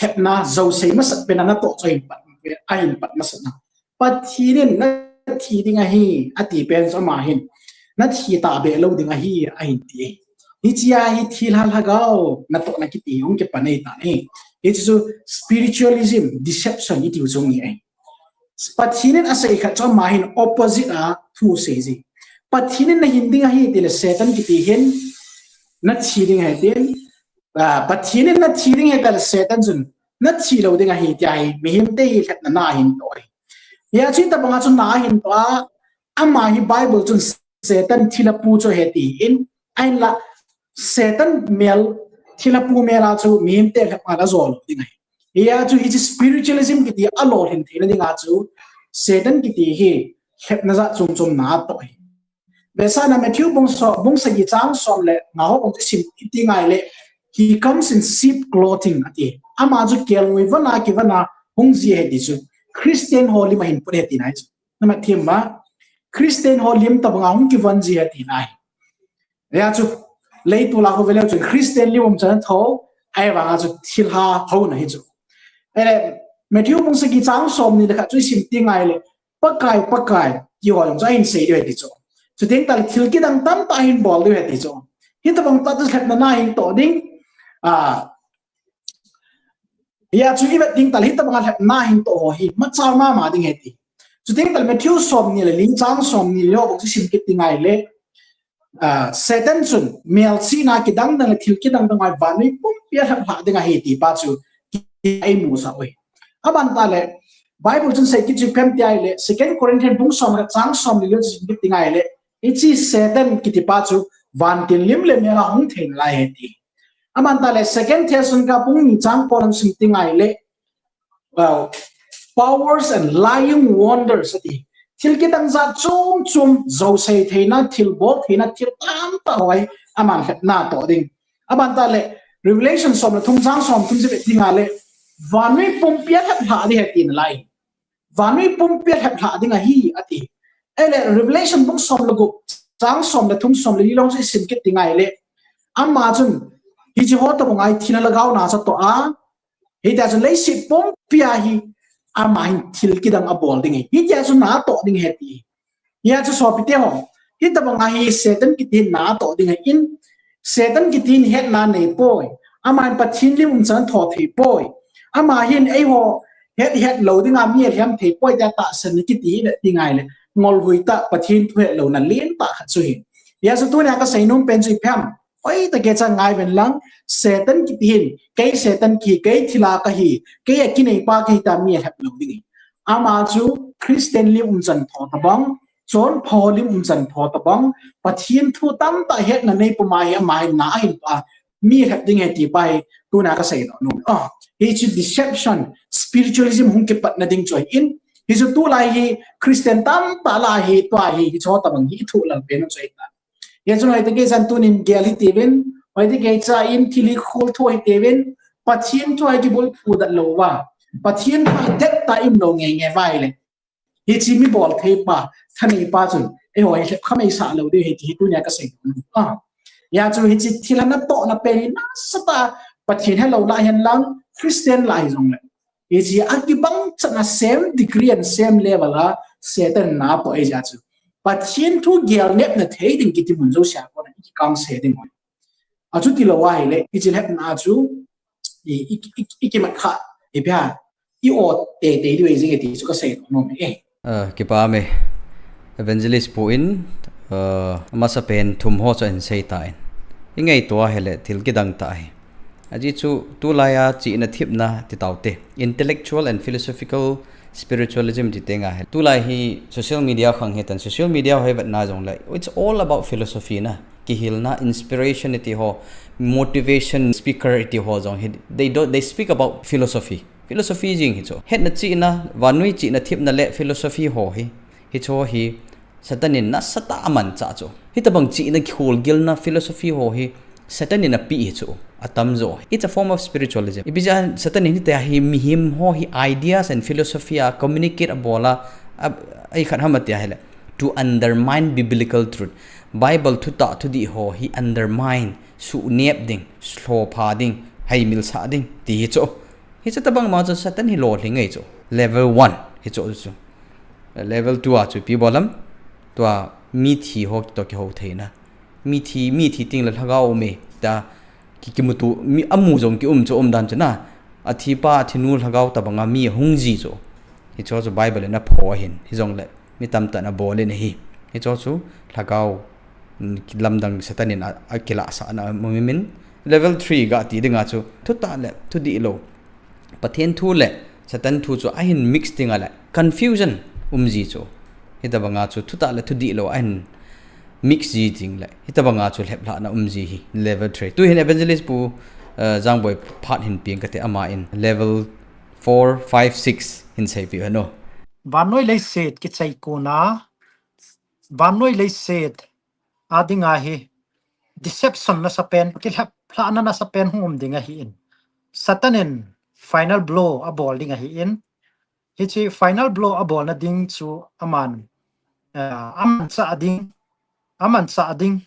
lhepna jousei masat pen a natoh chu ahin pat, ahin pat masat na. Pathen in nathi ding ahi, ati pen chu ama hin, nathi tahbeh lou ding ahi, ahin ti. Hiche a hi thilha lhagao natohna kiti hung kipan ahitan ahi. Hiche chu spiritualism, deception iti u chu ahi. Pathen in asei khat chu ama hin opposite a thu asei ji. Pathen in nahin ding ahi tile Satan kiti hin nathi ding ahi tin, ah, Pathen in nathi ding ahi tile Satan chun nathi lou ding ahi tia hi mihemte hi lhepna na ahin toh ahi. Hijeh chun hitobanga chu na ahin toh a, ama hi Bible chun Satan thilha pu chu ahi tin, ahinla Satan mel, thilha pu mel a chu mihemte lhepna ajo lou ding ahi. Hijeh chun hiche spiritualism kiti alolhin theina dinga chu Satan kiti hi lhepna jat chom chom na atoh ahi. Vetsahna Matthew bung so, bung sagi chang som le nga ho bung chu isim iti ngai le, he comes in sheep clothing ati. Ama chu kelngoi von a kivon a hung ji ahi ti chu Christian ho lim ahin put ahi tina ahi chu. Namat them uva, Christian ho lim tobanga hung kivon ji ahi tina ahi. Hijeh chun, leitol a ho veleu chun Christian lim um chan tho, ahivanga chu thilha houna ahi chu. Eh, Matthew bung sagi chang somni le khat chu isim ti ngai le, Pakai, Pakai, ti ho jong chu ahin sei diu ahi ti chu. Chuteng tale thil kidang tamtah ahin bol diu ahi ti chu. Hitobang tah chu lhepna na ahin toh ding, ah, Hijeh chun ivet ding tale hitobanga lhepna ahin toh ho hi, machal mama ding ahi ti. Chuteng tale Matthew somni le li chang somni le ho bung chu isim kit ti ngai le, ah, Satan chun melchihna kidang dang le thil kidang dang a vannoi pumpi alheplhah ding ahi ti pa chu eimusah u ahi. Aban tah le, Bible chun sei kit chu ipi ham ti ahile, Second Corinthians bung som le chang som le li chu sim kit ding ahile, hiche Satan kiti pa chu vantil lim le mel a hung thei nalai ahi ti. Aban tah le, Second Thessalonica bung ni chang ko lang sim ding ahile, well, powers and lying wonders ati. Thil kidang jat chom chom, jou sei theina, thil bol theina, thil tamtah ho hi aman lhepna toh ding. Aban tah le, Revelation som le thum chang som thum sim ding ahile, vannoi pumpi a lheplhah ding ahi ti nalai. Vannoi pumpi a lheplhah ding ahi ati. Ahile, Revelation bung som le gup chang som le thum som le li lang chu isim kit ding ahile, ama chun, hiche ho tobang a hi thina lhagao na chu atoh a, hitia chu leiset pumpi a hi ama hin thil kidang abol ding ahi. Hitia chu na atoh ding ahi ti. Hia chu sopite ho, hitobang a hi Satan kiti hin na atoh ding ahin, Satan kiti hin hetna nei poi. Ama hin Pathen lim umchan tho thei poi. Ama hin eiho het het lou dinga mi alhem thei poi tia tahsan kiti hi le ti ngai le, ngolhui tah Pathen thu het louna lentah khat chu ahi. Hia chu tunia kasei nom pen chu ipi ham, hoitah kei cha ngai ven lang, Satan kiti hin, kei Satan kihi, kei thilha kahi, kei akinei pa kahi tia mi alhep lou ding ahi. Ama chu Christian lim umchan tho tobang, chonpha ho lim umchan tho tobang, Pathen thu tamtah hetna nei puma hi ama hin na ahin pa, mi alhep ding ahi ti pa hi, tuna kasei nom nom. Ah, hichu deception, spiritualism hung kipatna ding chu ahin, hichu tulai hi Christian tamtah lah a hi, tua hi, hichu ho tobang hi ithu lal pen chu ahi ta. Hia chun hoitah kei chan tunin gel hitiuvin, hoitah kei cha in thil hi khol tho hitiuvin, Pathen thu a kibulphu dat lou uva, Pathen thu a det tah i um lou nge nge uva ahile, hiche mi bol thei pa, thanei pa chun eiho hi lhep kha mai sah lou ding ahi ti hi tunia kasei nom. Ah, hia chu hiche thilha natohna pen hi nasatah Pathen helou lah hihen lang, Christian lah hijongle, hiche a kibang chan a same degree and same level a Satan in na atoh ahijeh chu, Pathen thu gel nepna thei ding kiti mun jouse a kona ikikangse ding ahi. Achuti lou ahile, hiche lhepna chu i, i, i, ikimat kha, ipi ham, i-o teitei diu ahi jing e ti chu kasei nom e. Ah, kipah e. Evangelist pu in, ah, amasapen thum ho chu ahin sei tan, ingaito ahile thil kidang tah ahi. Ajeh chu tulai a chihna thepna ti taute, intellectual and philosophical spiritualism ti teng ahi. Tulai hi social media khang hitan, social media ho hi vetna jongle, it's all about philosophy na. Kihilna, inspiration iti ho, motivation speaker iti ho jong hi, they don't, they speak about philosophy. Philosophy jing hichu. Hetna chihna, vannoi chihna thepna le philosophy ho hi, hichu hi Satan in nasatah a amanchah chu. Hitobang chihna kihol gilna philosophy ho hi Satan in apeh hichu, atamjo. It's a form of spiritualism. Ipi jeh a Satan in hitia hi mihem ho hi ideas and philosophy a communicate abol a, a, ikhat ham ati ahile, to undermine biblical truth. Bible thutah thudih ho hi undermine, suhnep ding, lhopha ding, haimilsah ding, ti hichu. Hichu tobang ma chu Satan hi lolhing ahi chu. Level one hichu chu. Level two a chu ipi bol ham? Tua mithi ho toh kihou theina. Mithi, mithi tengle lhagao um e, tia ki, kimuto, mi, amu jong kium chu umdan chu na. Athipa, athinu lhagao tobang a mi ahung ji chu. Hichu chu Bible in aphoh ahin, hijongle mi tamtah in abol in ahi. Hichu chu lhagao, mm, lamdang Satan in a, akilahsahna aum in. Level three ga ti dinga chu thutah le thudih lou, Pathen thu le Satan thu chu ahin mix ding ahile confusion um ji chu. Hitobang a chu thutah le thudih lou ahin mix ji ding le, hitobang a chu lheplhahna um ji hi level three. Tuhin Evangelist pu, eh, Jangboi phat hin peng kate, ama in level four, five, six hin seipeh hen o. Vannoi leiset kichai kona, vannoi leiset a dinga hi deception nasapen, kilheplhahna nasapen hung um ding ahin. Satan in final blow abol ding ahin. Hiche final blow abolna ding chu aman, eh, amanchah ding, amanchah ding.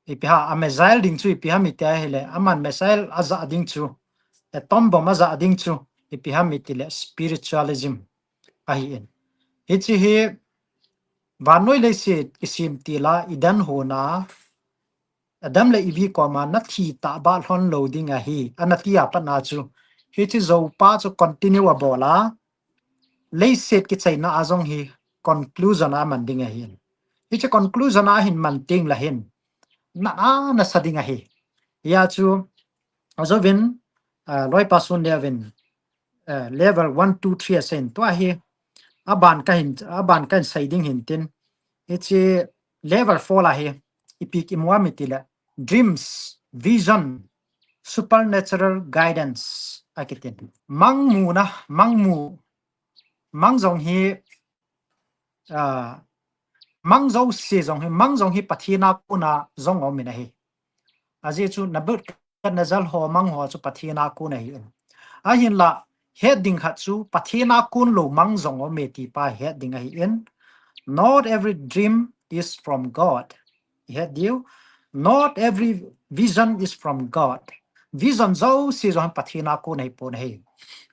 Ipi ham, a missile ding chu ipi ham iti ahile, aman missile ajah ding chu, atom bomb ajah ding chu ipi ham itile spiritualism ahin. Hiche hi vannoi leiset kisem tila Eden hon a Adam le Evi koma nathi tahbeh lhon lou ding ahi, ana ti a pat na chu, hiche joupa chu continue abol a, leiset kichaina a jong hi conclusion a aman ding ahin. Hiche conclusion a ahin man tengle hin, na, a, nasa ding ahi. Hia chu, ajouvin, ah, loipa Sun Neo vin, eh, level one, two, three asei in, tua hi, aban kahin, aban kahin sei ding hintin. Hiche level four la hi, ipi kimu ham itile, dreams, vision, supernatural guidance, akitin. Mangmuna, mangmu, mang jong hi, ah, mang jouse jong hi, mang jong hi Pathen a kona jong aum in ahi. Ajeh chu Nebuchadnezzar ho mang ho chu Pathen a kon ahi in. Ahinla, het ding khat chu Pathen a kon lou mang jong aume ti pa het ding ahi in. Not every dream is from God. Het diu. Not every vision is from God. Vision jouse jong Pathen a kon ahi pon ahi.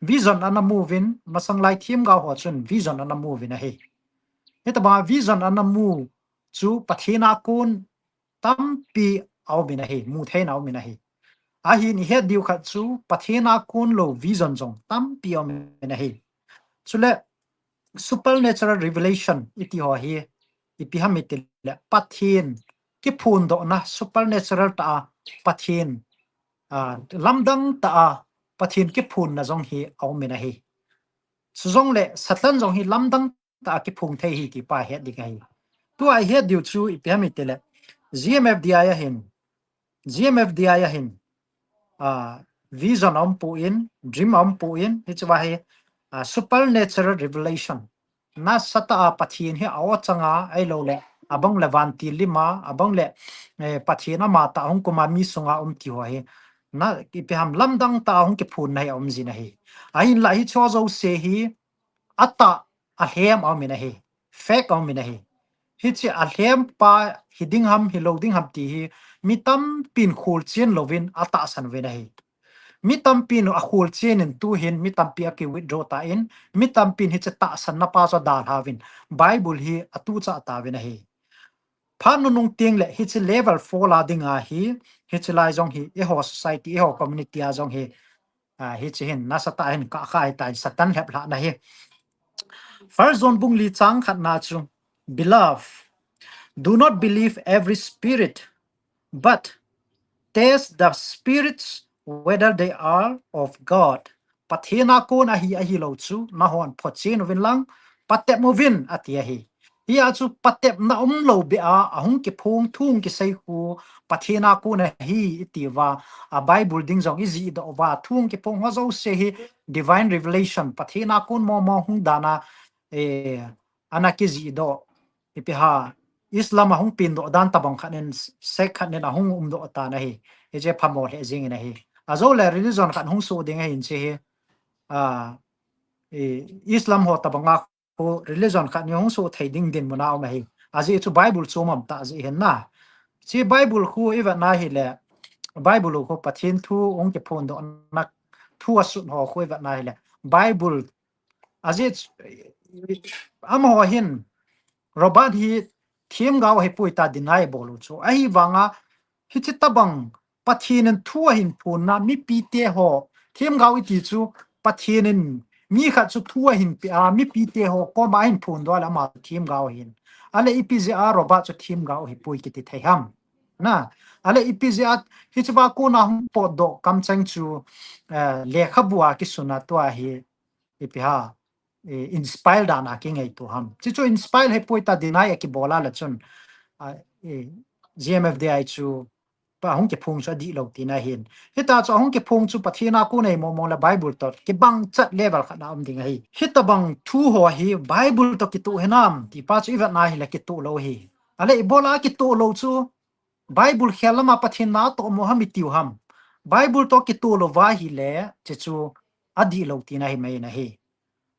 Vision ana mu uvin, masang lai themgao ho chun vision ana mu uvin ahi. Hitobang vision ana mu chu Pathen a kon tampi aumin ahi, mu theina aumin ahi. Ahin ihet diu khat chu Pathen a kon lou vision jong tampi aumin ahi. Chule supernatural revelation iti ho hi ipi ham itile Pathen kiphondohna supernatural tah a Pathen, ah, lamdang tah a Pathen kiphonna jong hi aumin ahi. Chujongle Satan jong hi lamdang tah a kiphong thei ahi ti pa het ding ahi. Tua ihet diu chu ipi ham itile G M F D I ahin, G M F D I ahin, ah, vision aum poi, dream aum poi, hiche va hi, ah, supernatural revelation. Nasatah a Pathen hi a-o changa, ahilouleh, abang le vantil lima, abang le, eh, Pathen ama tah hung kuma mi sunga um ti ho hi. Na, ipi ham lamdang tah a hung kiphonna hi aum jin ahi. Ahinla hiche ho jouse hi, atah alhem aumin ahi, fake aumin ahi. Hiche alhem pa hi ding ham, hi lou ding ham ti hi, mi tampin kholchil louvin atahsan uvin ahi. Mi tampin akholchil in tuhin, mi tampi aki withdraw tan, mi tampin hiche tahsanna pa chu adalhauvin, Bible hi atuchah tauvin ahi. Phat nunung tengle, hiche level four la dinga hi, hiche lai jong hi, eiho society, eiho community a jong hi, ah, hiche hin, nasatah a hin, kah kha hitan, Satan lheplhahna hi. First John bung li chang khatna chu, Beloved, do not believe every spirit, but test the spirits whether they are of God. Pathen a kon ahi ahilou chu, nahon photchen uvin lang, patep uvin ati ahi. Hia chu patepna umlou beh a, ahung kiphong thu hung kisei khu, Pathen a kon ahi iti uva, a Bible ding jong ijih doh uva, thu hung kiphong ho jouse hi, divine revelation, Pathen a kon momo hung dan a, eh, ana kijih doh, ipi ham, Islam a hung peng doh dan tabang khat in, sect khat in ahung um doh tan ahi. Hiche phamo lheh jing in ahi. Ajo le religion khat hung soh ding ahin hiche hi. Ah, i, Islam ho tabang a khu religion khat in hung soh thei ding dinmun a um ahi. Ajeh chu Bible chu um tah jeh hin na. Hiche Bible khu ivet na hile, Bible khu Pathen thu hung kiphondohna thu asut ho khu ivet na hile, Bible Ajeh chu, amaho hin, Robert hi themgao ahipoi tia deny abol u chu. Ahivanga, hiche tabang Pathen in thu ahin phonna mipite ho, themgao iti chu Pathen in mi khat chu thu ahin pe a, mipite ho koma ahin phondoh a le ama themgao ahin. Ahile ipi jeh a Robert chu themgao ahipoi kiti thei ham. Na, ahile ipi jeh a, hichea kona hung potdoh kamcheng chu, eh, lekhabu a kisun a tua hi, ipi ham, eh, inspire dan a kingaito ham. Chuchu inspire ahipoi tia deny akibol a le chun, ah, eh, G M F D I chu pa hung kiphong chu adihlou tina ahin. Hitia chu ahung kiphong chu Pathen a kon ahi mong mong le Bible toh kibang chet level khat a um ding ahi. Hitabang thu ho hi Bible toh kitoh hinam ti pa chu ivet na hile kitoh lou ahi. Ahile ibola kitoh lou chu Bible khel lama Pathen natoh mo ham itiu ham. Bible toh kitoh louva ahile, chuchu adihlou tina ahi mai na ahi.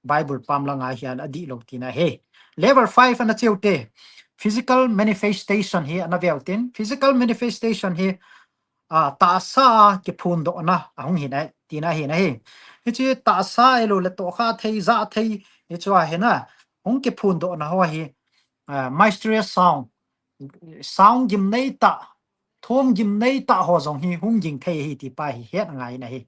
Bible pam langa hin adihlou tina ahi. Level five ana cheu te. Physical manifestation hi ana veu tin. Physical manifestation hi, ah, tahsa a kiphondohna ahung hin ahi, tina ahi na ahi. Hiche tahsa ahilou le tohkhah thei, jah thei, hichu ahi na. Hung kiphondohna ho hi, ah, mysterious sound. Sound gimnei tah, thum gimnei tah ho jong hi hung ging thei ahi ti pa hi het ngai na ahi.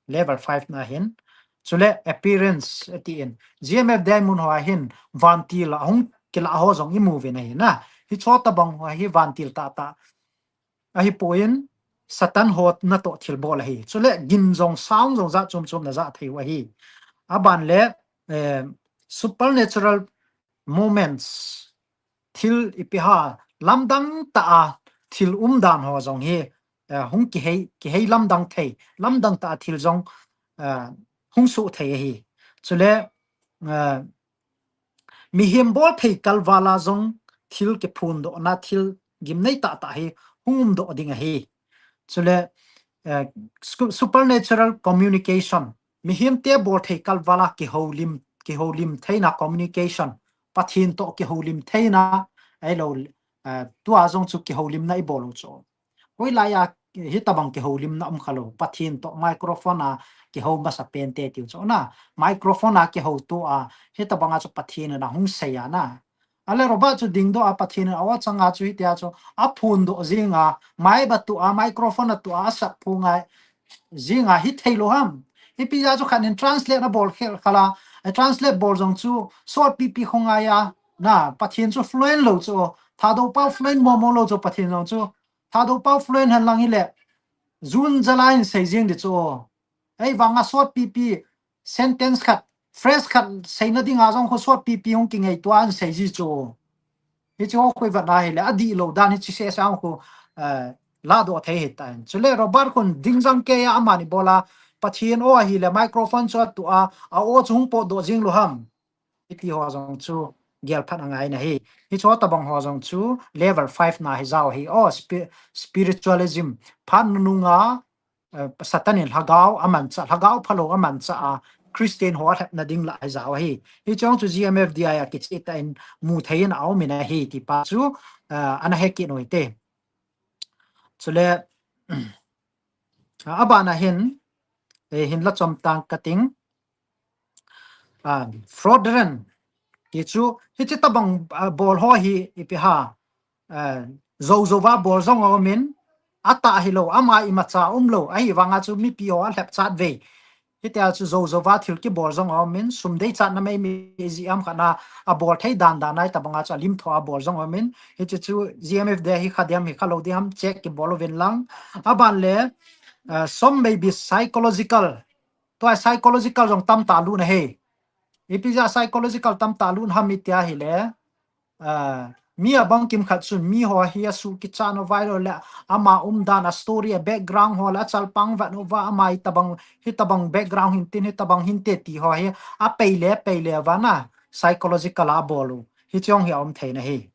Level five na hin. Chule appearance atin. G M F D I mun ho a hin vantil a hung kilah ho jong imu uve na ahi na. Hicho tabang ho hi vantil tah tah. Ahipoi, Satan ho natoh thilbol ahi. Chule gin jong sound jong jat chom chom na jah thei u ahi. Aban le, eh, supernatural moments, thil ipi ham, lamdang tah a thil umdan ho jong hi, eh, hung kihei, kihei lamdang thei, lamdang tah a thil jong, eh, hung soh thei ahi. Chule, eh, mihem bolthei kalval a jong thil kiphondohna, thil gimnei tahtah hi hung umdoh ding ahi. Chule, eh, scu-, supernatural communication. Mihemte bolthei kalval a kihoulim, kihoulim theina communication. Pathen toh kihoulim theina, ahilou, eh, tua jong chu kihoulimna ibol u chu. Hoilai a, hitabang kihoulimna um khalou. Pathen toh microphone a kihou masapen te tiu chu na. Microphone a kihou tua, hitabang a chu Pathen in ahung sei a na. Ale Robert chu dingdoh a Pathen in a-o chang a chu hitia chu aphondoh jing a, mic a tua, microphone a tua, asap phung a jing a hithei lou ham. Ipi jeh a chu khat in translate abol khel khel a, eh, translate bol jong chu sotpipi khongai a, na, Pathen chu fluent lou chu, Thadou pau fluent momo lou chu Pathen jong chu, Thadou pau fluent hen lang hile, June July in sei jing di chu. Ei vang a sotpipi, sentence khat, phrase khat seina ding a jong khu sotpipi hung kingaito a ahin sei ji chu. Hichu khu ivet na hile, adihlou dan hichu sesang khu, eh, ladoh thei hitan. Chule Robert khun ding jang kei a amani bol a, Pathen o ahile, microphone chu atua, a-o chu hung potdoh jing lou ham. Iti ho jong chu gel phat angai na hi. Hichu tabang ho jong chu level five na hi jao hi. O, spi-, spiritualism. Phat nunung a, eh, Satan in lhagao amanchah, lhagao phalou amanchah a, Christian ho alhepna ding lah hi jao hi. Hichu chu G M F D I a kicheh tah in mu thei in aum in ahi ti pa chu, eh, ana hekit u hite. Chule, aban a hin, eh, hinla chom tang kating, ah, fraudulent. Hichu, hichi tabang, ah, bol ho hi ipi ham, ah, jou jou va bol jong aum in, atah hilou, ama imacha umlou, ahivang a chu mipi ho alhep chat ve. Hitia chu jou jou va thil kibol jong aum in, sum deichatna meimei jeh ham khat na, abol thei dan dan a hitabang a chu alimtho a bol jong aum in, hichi chu G M F D I hi kha diam hi khalou diam check kibol uvin lang. Aban le, ah, some may be psychological. Tua psychological jong tamtah lut na hi. Ipi jeh a psychological tamtah lut ham itia hile, ah, mi abang kimkhat chun mi ho hi asuh kichat na vai lou le ama umdan a story a background ho le achalpang vet uva ama hitabang, hitabang background hin tin hitabang hinte ti ho hi apei le, pei le uva na psychological a bol u. Hichi jong hi aum thei na hi.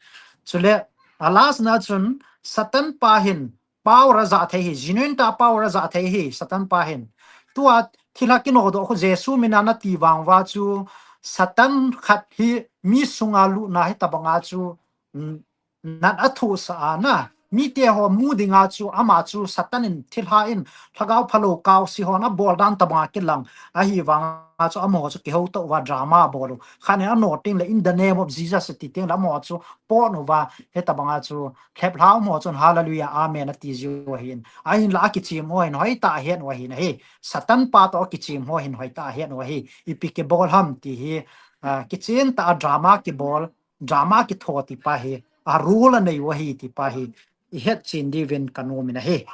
Chule, a last na chun Satan pa hin power ajah thei hi, genuine tah power ajah thei hi, Satan pa hin. Tua thilha kinodoh khu Jesu min a nati vang uva chu Satan khat hi mi sunga lut na hitabang a chu, mm, nat athohsah a na. Mite ho mu ding a chu ama chu Satan in thilha in lhagao phalou kaose hon abol dan tabang a kilang. Ahivang a chu amaho chu kihoutoh uva drama abol u. Khat in anoting le in the name of Jesus ati teng le amaho chu pot uva hitabang a chu lhep lhau mo chun hallelujah, amen ati jiu ahin. Ahinla akichem ho hin hoitah a het u ahin ahi. Satan pa toh akichem ho hin hoitah a het u ahi. Ipi kibol ham ti hi, ah, kichen tah a drama kibol, drama kitho ti pa hi, a role anei u ahi ti pa hi, ihet chen diuvin kanom in ahi.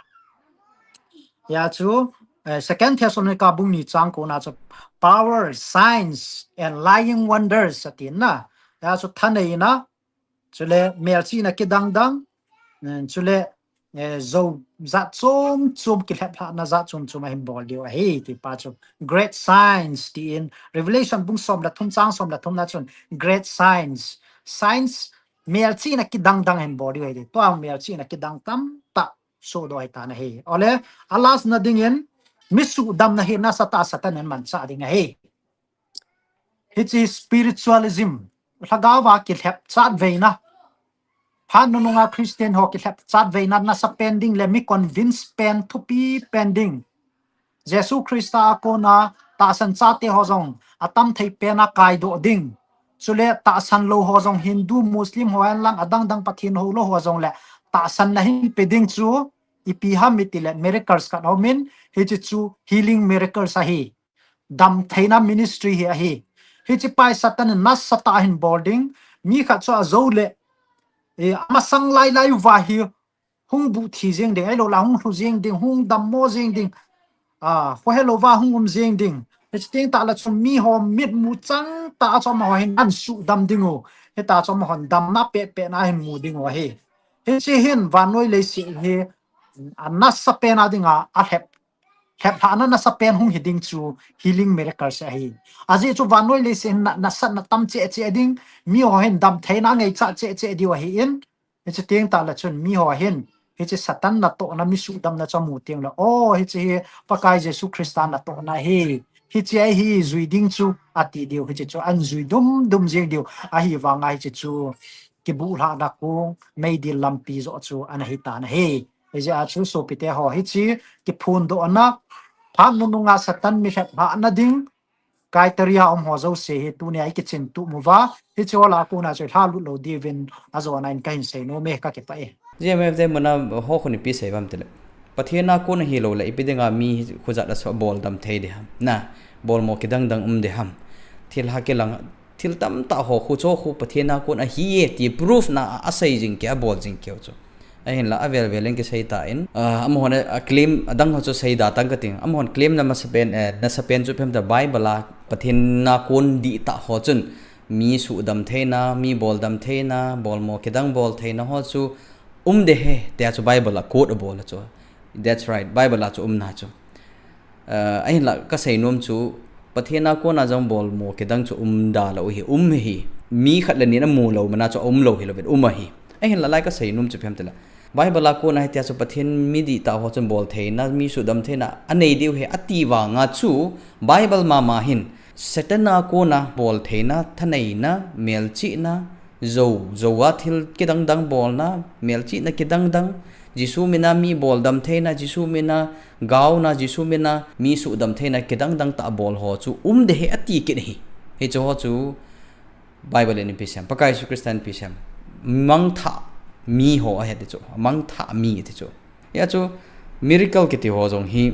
Hia chu, eh, Second Thessalonica bung ni chang ko na chu power, signs and lying wonders ati na. Hia chu thaneina, chule melchihna kidang dang, eh, chule, eh, jou jat chom chom kilheplhahna jat chom chom ahin bol diu ahi, ti pa chu. Great signs, ti in Revelation bung som le thum chang som le thum na chun great signs. Signs, melchihna kidang dang ahin bol diu ahi, ti. Tua melchihna kidang tamtah sodoh ahi tan ahi. Ole, a last na ding in, mi suhdamna hi nasatah a Satan in manchah ding ahi. Hichi spiritualism, lhagao va kilhep chat veina. Phat nunung a Christian ho kilhep chat veina nasa pen ding le mi convince pen thupi pen ding. Jesu Christa a kona tahsan chate ho jong atam thei pen a kaidoh ding. Chule tahsan lou ho jong Hindu, Muslim ho hen lang adang dang Pathen houlou ho jong le tahsan na hin pe ding chu ipi ham iti le miracles khat aum in hichi chu healing miracles ahi. Damtheina ministry hi ahi. Hichi pa hi Satan in nasatah a hin bol ding. Mi khat chu ajou le, eh, amasang lai lai uva hi hung buh thi jeng ding, ahilou le hung lhu jeng ding, hung dammo jeng ding. Ah, khohelou va hung um jeng ding. Hiche teng tah le chun miho mitmu chang tah a chu amaho hin ahin suhdam diu. Hitia chu amahon damna pehpeh na ahin mu diu ahi. Hiche hin vannoi leiset hi anasa pen a dinga alhep, lheplhahna nasa pen hung hi ding chu healing miracle ahi. Ajeh chu vannoi leiset hin na, nasatna tam cheh cheh ding, miho hin damtheina angaichat cheh cheh diu ahin, hiche teng tah le chun miho hin, hiche Satan natohna, mi suhdamna chu amu teng le, o, hiche hi Pakai Jesu Christa natohna ahi, hiche ahi jui ding chu ati diu, hiche chu ahin jui dum dum jeng diu, ahivanga hiche chu kibuhlhahna kong, meidil lampi joh chu ana hi tan ahi. Hijeh a chu sopite ho, hiche kiphondohna, phat nunung a Satan mi lheplhahna ding, criteria um ho jouse hi tunia i kichin tup uva, hiche ho lah a kona chu lhalut lou diuvin ajona in kahin seinom e, kakipah e. G M F te muna ho khu ipi sei uvam tile, Pathen a kon ahilou le ipi dinga mi khojat a chu boldam thei ding ham, na, bolmo kidang dang um ding ham. Thil ha kilang, thil tamtah ho khu chu khu Pathen a kon ahi e ti proof na a, asei jing kei, abol jing kei u chu. Ahinla avel vel in kisei tan, ah, amahon a claim adang ho chu sei da tang kating. Amahon claim na masapen, eh, nasapen chu ipi ham tile Bible a Pathen a kon dihtah ho chun mi suhdam theina, mi boldam theina, bolmo kidang bol theina ho chu um ding ahi, tia chu Bible a quote abol a chu. That's right, Bible a chu umna chu. Eh, ahinla kasei nom chu, Pathen a kona jong bolmo kidang chu um da lou hi, um hi. Mi khat le ni in amu lou mana chu aum lou hilou vin, um ahi. Ahinla lai kasei nom chu ipi ham tile, Bible a kona hitia chu Pathen mi dihtah ho chun bol theina, mi suhdam theina anei diu ahi ati vanga chu, Bible mama hin Satan a kona bol theina, thaneina, melchihna, jou, jou a thil kidang dang bolna, melchihna kidang dang, Jesu mina mi boldam theina, Jesu mina gaona, Jesu mina mi suhdam theina kidang dang tah bol ho chu um ding ahi ati kit ahi. Hiche ho chu Bible in ipi sei em, Pakai Jesu Christa in ipi sei em, mangthah mi ho ahi ati chu, mangthah mi ati chu. Hia chu miracle kiti ho jong hi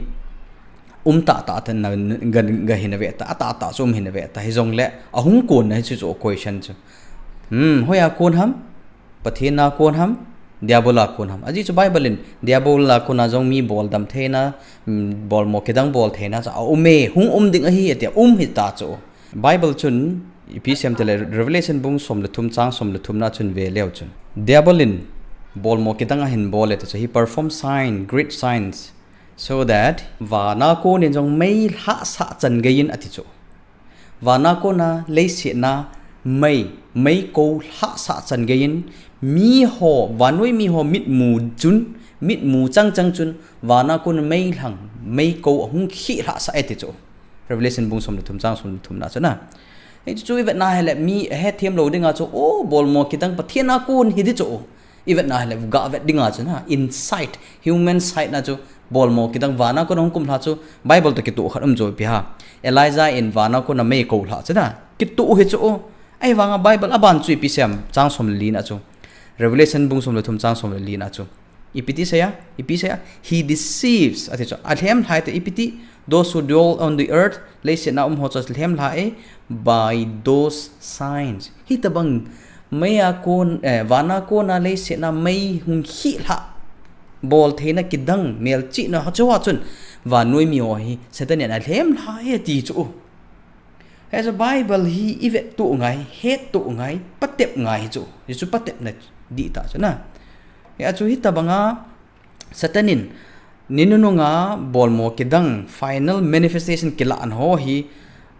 um tah tah tan na ga, ga hin ave ta, atah tah chu um hin ave ta, hijongle ahung kon na hiche chu question chu. Hmm, hoiya kon ham? Pathen a kon ham? Diabol a kon ham? Ajeh chu Bible in Diabol a kona jong mi boldam theina, hmm, bolmo kidang bol theina chu aum e, hung um ding ahi atia, um hita chu. Bible chun ipi sei em tile Revelation bung som le thum chang som le thum na chun ve leu chun, Diabol in bolmo kidang ahin bol e ti chu, he perform sign, great signs, so that, vana konin jong mei lhahsah chan geiyin ati chu. Vana kona leiset a mei, mei kou lhahsah chan geiyin, miho, vannoi miho mitmu chun, mitmu chang chang chun, vana kon mei lhang, mei kou ahung khih lhahsah e ti chu. Revelation bung som le thum chang som le thum na chu na. Hichu chu i vetna hile mi ahethem lou dinga chu, o, bolmo kidang Pathen a kon hi ti chu. I vetna hile ga vet dinga chu na, inside, human side na chu, bolmo kidang vana kon hung kum lha chu, Bible toh kitoh khat um chu ipi ham. Elijah in vana kona mei kou lha chu na, kitoh hi chu. Ahivanga Bible aban chu ipi sei em, chang som le li na chu. Revelation bung som le thum chang som le li na chu. Ipi ti sei a, ipi sei a, he deceives, ati chu, alhem lhai te ipi ti, those who dwell on the earth, leiset a um ho chu alhem lhai e, by those signs. Hitabang mei a kon, eh, vana kona leiset a mei hung khih lhah, bol theina kidang, melchihna ho chu ho chun, vannoi miho hi Satan in alhem lhai e ti chu. Hichu Bible hi i vet tuh ngai, het tuh ngai, patep ngai hi chu. Hichu patepna dihtah chu na. Hia chu hitabanga Satan in ni nunung a bolmo kidang final manifestation kilah ho hi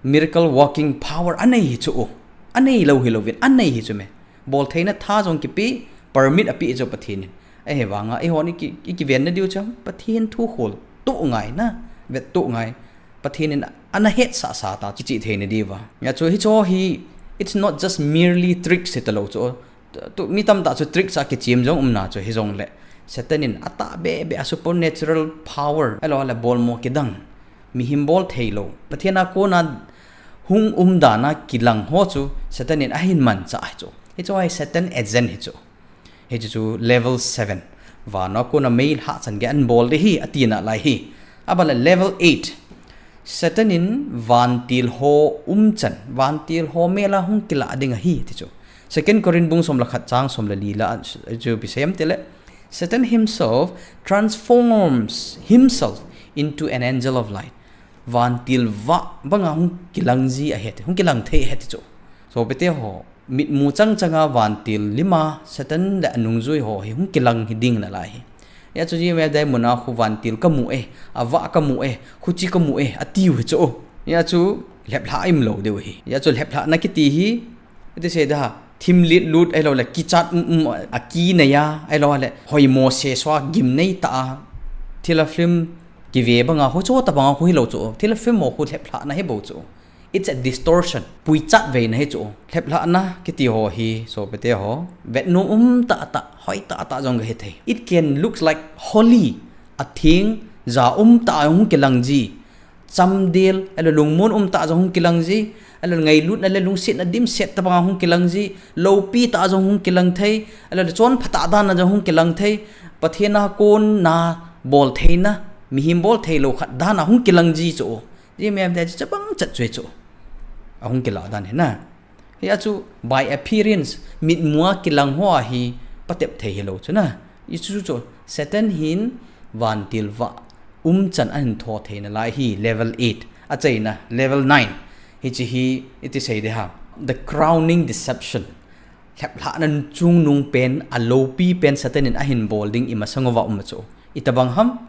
miracle working power anei hi chu. Anei lou hilou vin, anei hi chu me. Bol theina tha jong kipe, permit ape chu Pathen in. Ahivanga eihon i ki, i kiven na diu chu Pathen thu khol tuh ngai na, vet tuh ngai. Pathen in ana hetsah sah ta, kichih theina diuva. Hia chu hichu hi, it's not just merely tricks hita lou chu. Tu, mi tamtah chu tricks a kichem jong umna chu hijongle. Satan in atah bebe a supernatural power, ahilou le bolmo kidang, mihem bol thei lou, Pathen a kona hung um dan a kilang ho chu Satan in ahin manchah hi chu. Hichu hi Satan agent hi chu. Hichu chu level seven. Vana kona mei lhah chan gei ahin bol ding ahi, atina lai hi. Aban le level eight. Satan in vantil ho umchan, vantil ho mel a hung kilah ding ahi, ti chu. Second Corinth bung som le khat chang som le li la, chu ipi sei em tile, Satan himself transforms himself into an angel of light. Vantil vah banga hung kilang ji ahi ti, hung kilang thei ahi ti chu. Sopite ho, mitmu chang changa vantil lima Satan le anungjui ho hi hung kilang hi ding nalai hi. Hia chu G M F Dei muna khu vantil kamu e, avah kamu e, khuchi kamu e, atiu hi chu. Hia chu lheplhah aum lou diu hi. Hia chu lheplhahna kiti hi, iti sei da, thim lit lut ahilou le, kichat um um, aki nei a, ahilou le, hoimo sesua gimnei tah a, thilha film kive banga khu chu tabanga khu hilou chu. Thilha film ho khu lheplhahna hi bou chu. It's a distortion. Puichat veina hi chu. Lheplhahna kiti ho hi, sopite ho, vetnom um tah tah, hoi tah tah jong kahi thei. It can look like holy, atheng, ja um tah a hung kilang ji. Chamdel, ahilou lungmon um tah jong hung kilang ji. Ahilou ngailutna le lungsetna dimset tabanga hung kilang ji. Loupi tah jong hung kilang thei. Ahilou le chonpha tah dan a jong hung kilang thei. Pathen a kona boltheina, mihem bolthei lou khat dan a hung kilang ji chu. G M F Dei chu chabang chat chu ahi chu. Ahung kilah dan hi na. Hia chu by appearance, mitmua kilang ho a hi patep thei hilou chu na. Hichu chu Satan hin vantil vah umchan ahin tho thei nalai hi, level eight. Achaina, level nine. Hichi hi iti sei de ha. The crowning deception. Lheplhahna chungnung pen, aloupi pen Satan in ahin bol ding imasang uva um chu. Itabang ham?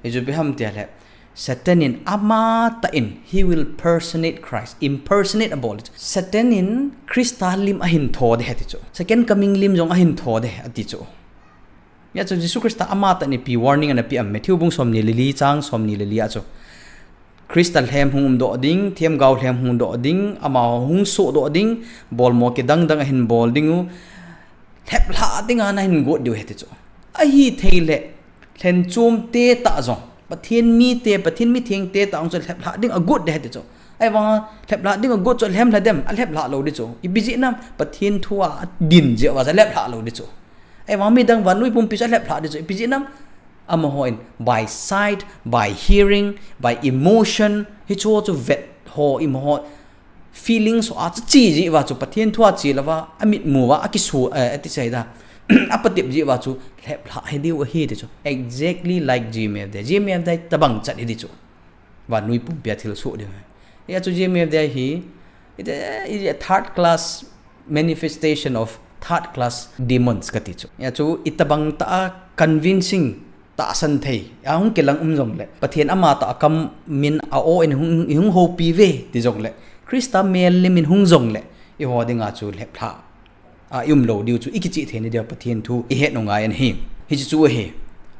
Hichu ipi ham tia le, Satan in amatah in, he will personate Christ, impersonate abol. Satan in Christa lim ahin tho de ahi ti chu. Second coming lim jong ahin tho de ati chu. Hia chu Jesu Christa amatah in ipi warning ana pe am, Matthew bung somni le li chang somni le li a chu. Christa lhem hung umdoh ding, themgao lhem hung doh ding, amaho hung sohdoh ding, bolmo kidang dang ahin bol ding u. Lheplhah dinga nahin got diu ahi ti chu. Ahithei le, lhenchom te tah jong, Pathen mite, Pathen mitheng te tah jong chu lheplhah ding agot de ahi ti chu. Ahivanga lheplhah ding agot chu alhem lha dem, alheplhah lou di chu. Ipi jeh ham, Pathen thu a adin jeh uva chu alheplhah lou di chu. Ahivanga midang vannoi pumpi chu alheplhah di chu. Ipi jeh ham, amaho in by sight, by hearing, by emotion, hichu chu vet ho, imaho feelings ho a chu che jeh uva chu, Pathen thu a che louva, amitmu uva, akisu, eh, ati sei da, apatep jeh uva chu lheplhah hi diu ahi ti chu. Exactly like G M F Dei. G M F Dei tabang chat hi di chu. Vannoi pumpi a thilsoh diu. Hia chu G M F Dei hi, it, it a third class manifestation of third class demons kati chu. Hia chu itabang tah a convincing tahsan thei a hung kilang um jongle, Pathen amatah a kam min a o in hung, hung houpi ve ti jongle, Christa mel lim in hung jongle, eiho dinga chu lheplhah a ium lou diu chu ikichih thei na diu Pathen thu ihet u ngai ahi. Hichu chu ahi.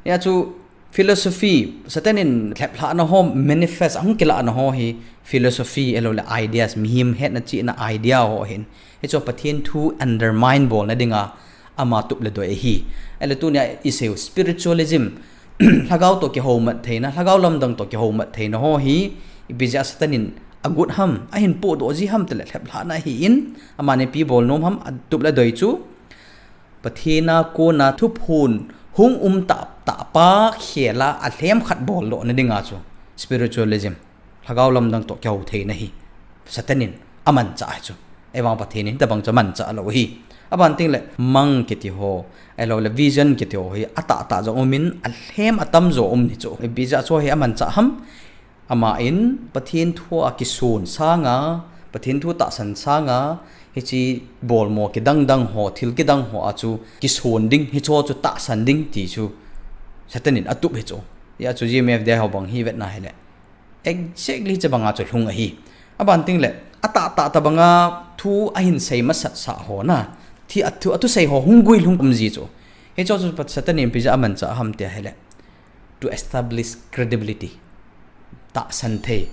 Hia chu philosophy, Satan in lheplhahna ho manifest, ahung kilahna ho hi philosophy ahilou le ideas, mihem hetna chihna idea ho ahin. Hichu Pathen thu undermine bolna dinga ama tup le doi ahi. Ahile tunia isei u spiritualism, lhagao toh kihoumat theina, lhagao lamdang toh kihoumat theina ho hi, ipi jeh a Satan in agot ham, ahin pohdoh ji ham tile lheplhahna ahin, aman ipi bolnom ham, atup le doi chu, Pathen a kona thuphon hung um tah tah pa khel a alhem khat boldoh na dinga chu spiritualism, lhagao lamdang toh kihou theina hi Satan in amanchah ahi chu. Ahivang Pathen in tabang chu amanchah lou ahi. Aban teng le mang kiti ho, ahilou le vision kiti ho hi atah tah jong um in, alhem atam jo um ni chu. Ipi jeh a chu hi amanchah ham? Aman Pathen thu a kison sanga, Pathen thu tahsan sanga, hichi bolmo kidang dang ho, thil kidang ho a chu kison ding, hicho chu tahsan ding ti chu Satan in atup hi chu. Hia chu G M F Dei ho bang hi vetna hile, exactly chabanga chu lhung ahi. Aban teng le, atah tah tabanga thu ahin sei masat sah ho na, thi athu, athusei ho hung guilhung um ji chu. Hicho chu Satan in ipi jeh a amanchah ham tia hile, to establish credibility. Tahsan thei,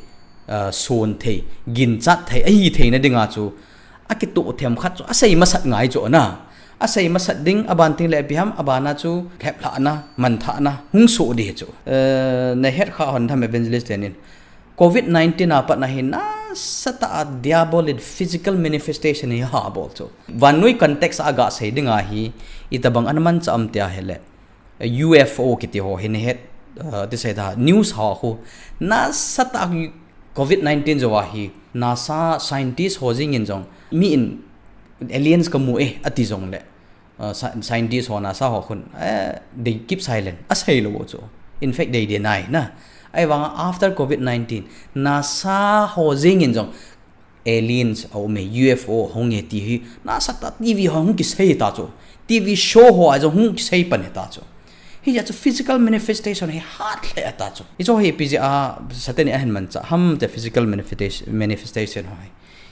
ah, son thei, ginchat thei, ahi theina dinga chu, akitoh them khat chu asei masat ngai chu na. Asei masat ding, aban teng le ipi ham, abana chu lheplhahna, manthahna hung soh di chu. Eh, nahet kha hon tham evangelist tenin, covid nineteen a patna hi nasatah a diabolic physical manifestation hi aha bol chu. Vannoi context a gasei dinga hi, itabang ana manchah am tia hile, U F O kiti ho hi nahet, uh, ti sei da, news ho khu, nasatah a covid nineteen jou a hi, NASA scientist ho jeng in jong, mi in aliens kamu e, ati jongle, uh, sci-, scientist ho NASA ho khun, eh, they keep silent, asei lou chu. In fact, they deny na. Ahivanga after covid nineteen, NASA ho jeng in jong aliens a um e, U F O hung e ti hi, NASA ta T V ho hung kisei ta chu. T V show ho a jong hung kisei pan e ta chu. Hijeh a chu physical manifestation hi hat lheh a ta chu. Hichu hi ipi jeh a Satan in ahin manchah ham ti physical manifestation, manifestation ho hi.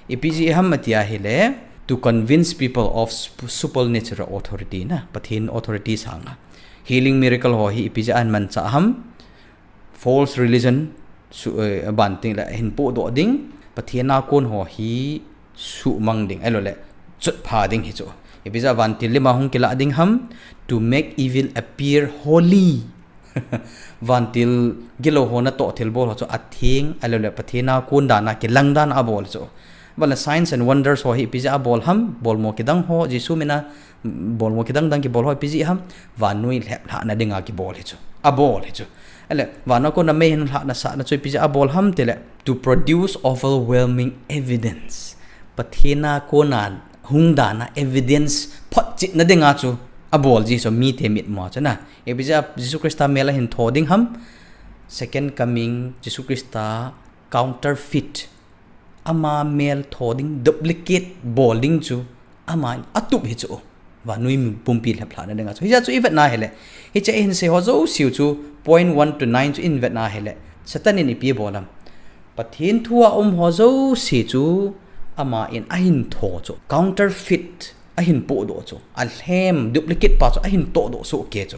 Ipi jeh ham ati a hile, to convince people of sup-, supernatural authority na, Pathen authority sanga. Healing miracle ho hi ipi jeh a ahin manchah ham, false religion su-, eh, ban teng le ahin pohdoh ding, Pathen a kon ho hi suhmang ding, ahilou le chotpha ding hi chu. Ipi jeh a vantil lim a hung kilah ding ham, to make evil appear holy. Vantil gilou ho natoh thilbol ho chu atheng, ahilou le Pathen a kon dan a kilang dan a abol chu. Ban le signs and wonders ho hi ipi jeh a abol ham, bolmo kidang ho, Jesu min a bolmo kidang dang kibol ho ipi jeh ham, vannoi lheplhahna dinga kibol hi chu. Abol hi chu. Ahile, van a kona mei hin lhahna sahna chu ipi jeh a abol ham tile, to produce overwhelming evidence. Pathen a kona hung dan a evidence photchetna dinga chu abol ji chu mite mitmu a chu na. Ipi jeh a Jesu Christa mel ahin tho ding ham, second coming, Jesu Christa counterfeit. Ama mel tho ding, duplicate bol ding chu, ama atup hi chu. Vannoi pumpi lheplhahna dinga chu. Hijeh a chu ivetna hile. Hiche ihin sei ho jouse u chu, point one to nine chu ivetna hile. Satan in ipi abol ham. Pathen thu a um ho jouse chu, ama in ahin tho chu. Counterfeit ahin pohdoh chu. Alhem, duplicate pa chu, ahin tohdoh soh kei chu.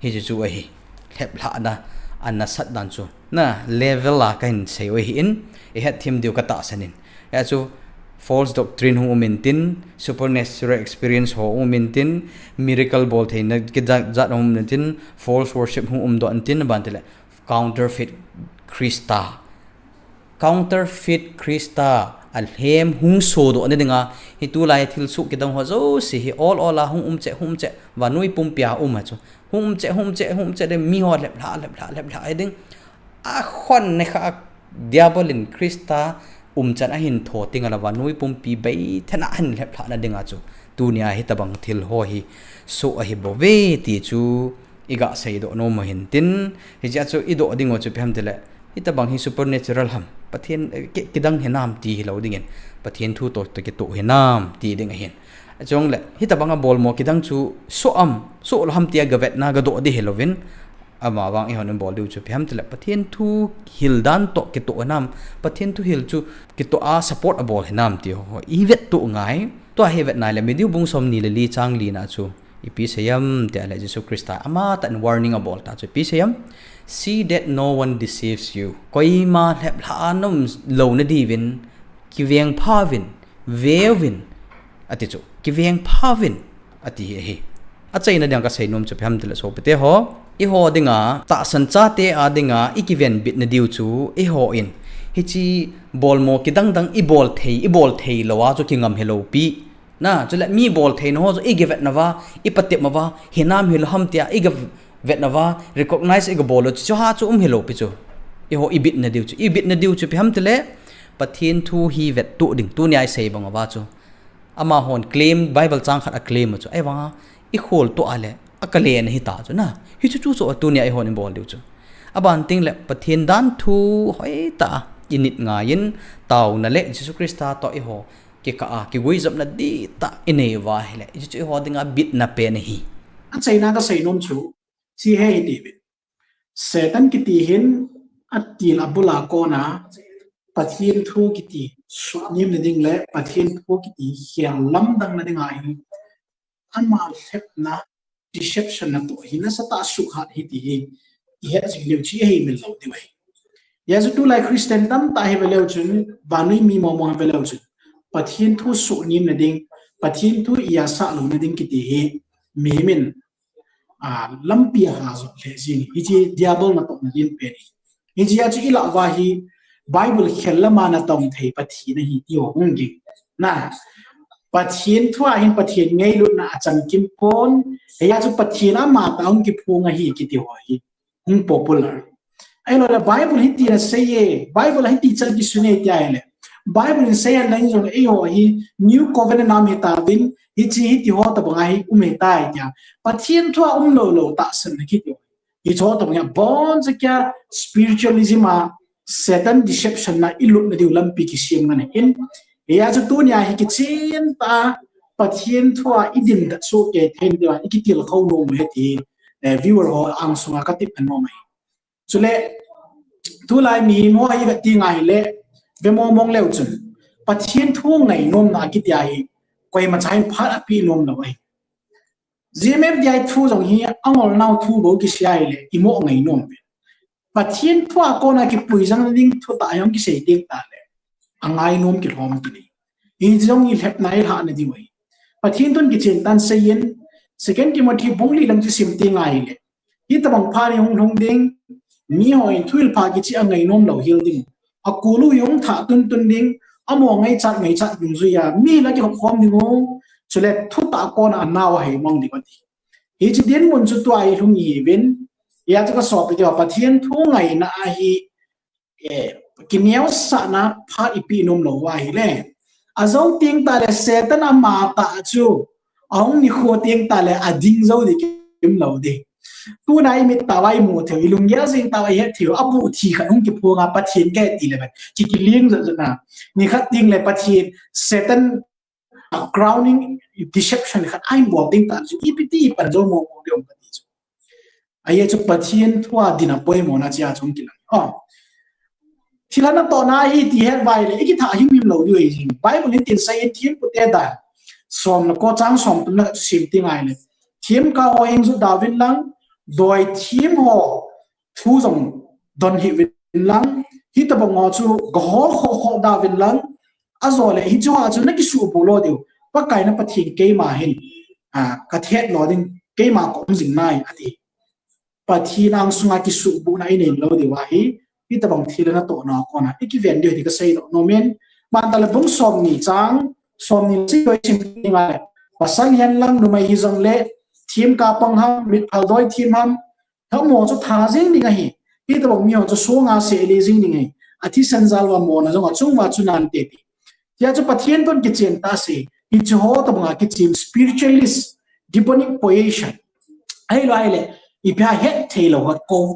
Hichu chu ahi, lheplhahna, ana sat dan chu. Na, level a kahin sei u ahin, ihet them diu katahsan in. Hia chu, false doctrine hung um intin, supernatural experience ho hung um intin, miracle bol theina kijat jat hung um intin, false worship hung umdoh intin, ban tile, counterfeit Christa. Counterfeit Christa alhem hung sodoh na dinga, hi tulai thilsoh kidang ho jouse hi ol ol a hung um cheh, hung um cheh, vannoi pumpi a um a chu. Hung um cheh, hung um cheh, hung um cheh ding mi ho lheplhah, lheplhah, lheplhah hi ding. Akhon ne kha diabol in Christa umchan ahin tho ting ala vannoi pumpi bei thena ahin lheplhahna dinga chu. Tunia hitabang thil ho hi soh ahi bouve ti chu iga seidoh nom u hintin, hijeh a chu idoh ding u chu ipi ham tile, hitabang hi supernatural ham, Pathen, eh, ki-, kidang hinam ti hilou dingin, Pathen thu toh toh kitoh hinam ti ding ahin. Chule, hitabang a bolmo kidang chu soh am, soh lou ham tia gavetna gadoh ding hilouvin, amavang eihon ibol diu chu ipi ham tile, Pathen thu hil dan toh kitoh hinam, Pathen thu hil chu kitoh a support abol hinam ti ho, ivet toh ngai. Tua hi vetna le Matthew bung somni le li chang lina chu ipi seiyem tile Jesu Christa amatah in warning abol ta chu ipi seiyem. See that no one deceives you. Koima lheplhah a naum louna diuvin, kivengpha uvin, ve uvin, ati chu. Kivengpha uvin, ati hi ahi. Achaina dinga kasei nom chu ipi ham tile sopite ho. Eiho dinga, tahsan chate a dinga, ikivenbitna diu chu, eihon. Hiche bolmo kidang dang ibol thei, ibol thei lou a chu kingam hilou pi. Na, chule mi bol theina ho chu ikivetna uva, ipatep uva, hinam hilou ham tia, ikivetna uva, recognize ikibol u chu, chuha chu um hilou pi chu. Eiho ibitna diu chu, ibitna diu chu ipi ham tile, Pathen thu hi vettoh ding, tunia isei bang uva chu. Amahon claim, Bible chang khat a claim u chu. Ahivanga, ikhol toh a le, akale na hita chu na. Hichu chu chu tunia eihon ibol diu chu. Aban teng le, Pathen dan thu hoitah a, init ngaiyin, taona le, Jesu Christa toh eiho kikah a, kiguijopna dihtah inei uva ahile, hichu eiho dinga bitna pen ahi. Achaina kasei nom chu, hiche hi hiti uvin. Satan kiti hin, atil abul a kona, Pathen thu kiti, suhnemna ding le, Pathen thu kiti, khel lamdangna dinga hi, ama lhepna, deception natoh hi nasatah a suhhat ahi ti hi, ihet jing leu chu ihei mil lou diu ahi. Hijeh a chu tulai Christian tamtah hi ve leu chun, vannoi mi mong mong hi ve leu chun, Pathen thu suhnemna ding, Pathen thu iasah louna ding kiti hi, mihem in, a, lampi aha jot lheh jing, hiche diabol natohna len pen hi. Hijeh a chu ilah uva hi, Bible khel lama natong thei Pathen ahi ti ho hung ging. Na, Pathen thu a hin Pathen ngailutna achang kim pon, hijeh a chu Pathen amatah hung kiphong ahi kiti ho hi. Hung popular. Ahilou le Bible hitin asei e, Bible hiti chan kisun e tia ahile. Bible in asei henlang jong eiho hi New Covenant a um hitauvin, hiche hiti ho tobang a hi um hitai tia. Pathen thu a um lou lou tahsanna kiti ho. Hicho tobang a boncha kia spiritualism a Satan deception na ilutna diu lampi kisem ngan in. Hia chu tunia hi kichen ta Pathen thua idin da chu ke then dia ikitil khou nom he ti, eh, viewer ho angsunga katip na nom ahi. Chule, tulai mihem ho hi veti ngai le, ve mong mong leu chun. Pathen thu ngainom na kitia hi, koima chahin phat api nom lou ahi. G M F D I thu jong hi, angol nau thu bou kisei le, imo ngainom ve. Pathen thua kona kipui jang ding thu ta jong kisei ding ta le. Angainom kilhom ti ni. Hi jong hi lhepna i lhahna diu ahi. Pathen thun kichen tan seiyin, Second Timothy bung li lang chu sim ti ngai le. Hitabang phat hi hung lhung ding, mi hon thuhil pha kichi angainom lou hel ding. Akulu hi hung thah tun tun ding, amo ngaichat ngaichat dungjuia, mi la kihop khom ding u, chule thu ta kona anao ahi mong ding ati. Hichi dinmun chu tua hi lhung ihiuvin, hia chu ka sopi teu Pathen thu ngaina ahi, eh, kineosahna phat ipi nom lou va ahile. Ajou teng ta le Satan ama tah chu, ahung nikho teng ta le ading jou ding kium lou ding. Tuna imit tah uva imu theiu, ilunggel jing tah uva ihet theiu, abu thi khat hung kiphong a Pathen kahi ti le ban. Ki kiling jat jat na. Nikhat teng le Pathen, Satan a crowning deception khat ahin bol ding ta chu ipi ti ipan jou mong mong ding um kati chu. Ahi chu Pathen thua din a poimona chia chung kilang. Oh. Thilha natohna hi ti het vai le, ikithah himhim lou diu ahi jing. Bible in tin seiyin thempu te dan. Som le ko chang som thum na chu sim ti ngai le. Themkhat ho hing jut dauvin lang, doi them ho thu jong don hih uvin lang, hitabang ho chu gahol khoh khoh dauvin lang, ajole hichu a chu nakisuhbuh lou diu. Pakai na Pathen keima hin, ah, kathet lou ding, keima ka um jing nai, ati. Pathen angsunga kisuhbuhna inei lou diu ahi, hitabang thilha natohna kona ikiven diu ti kasei doh nom in. Bantah le bung somni chang, somni le sagi sim ti ngai le. Pasal hihen lang numei hijongle, themkhat pang ham, mitphal doi them ham, Thamo chu tha jing ding ahi. Hitabang mi ho chu songa seli jing ding ahi. Athisan jal uva mona jong achung uva chu nante ti. Tia chu Pathen thun kichen ta se. Hichu ho tabanga kichen spiritualist, demonic possession. Ahilou ahile, ipi ham het thei lou,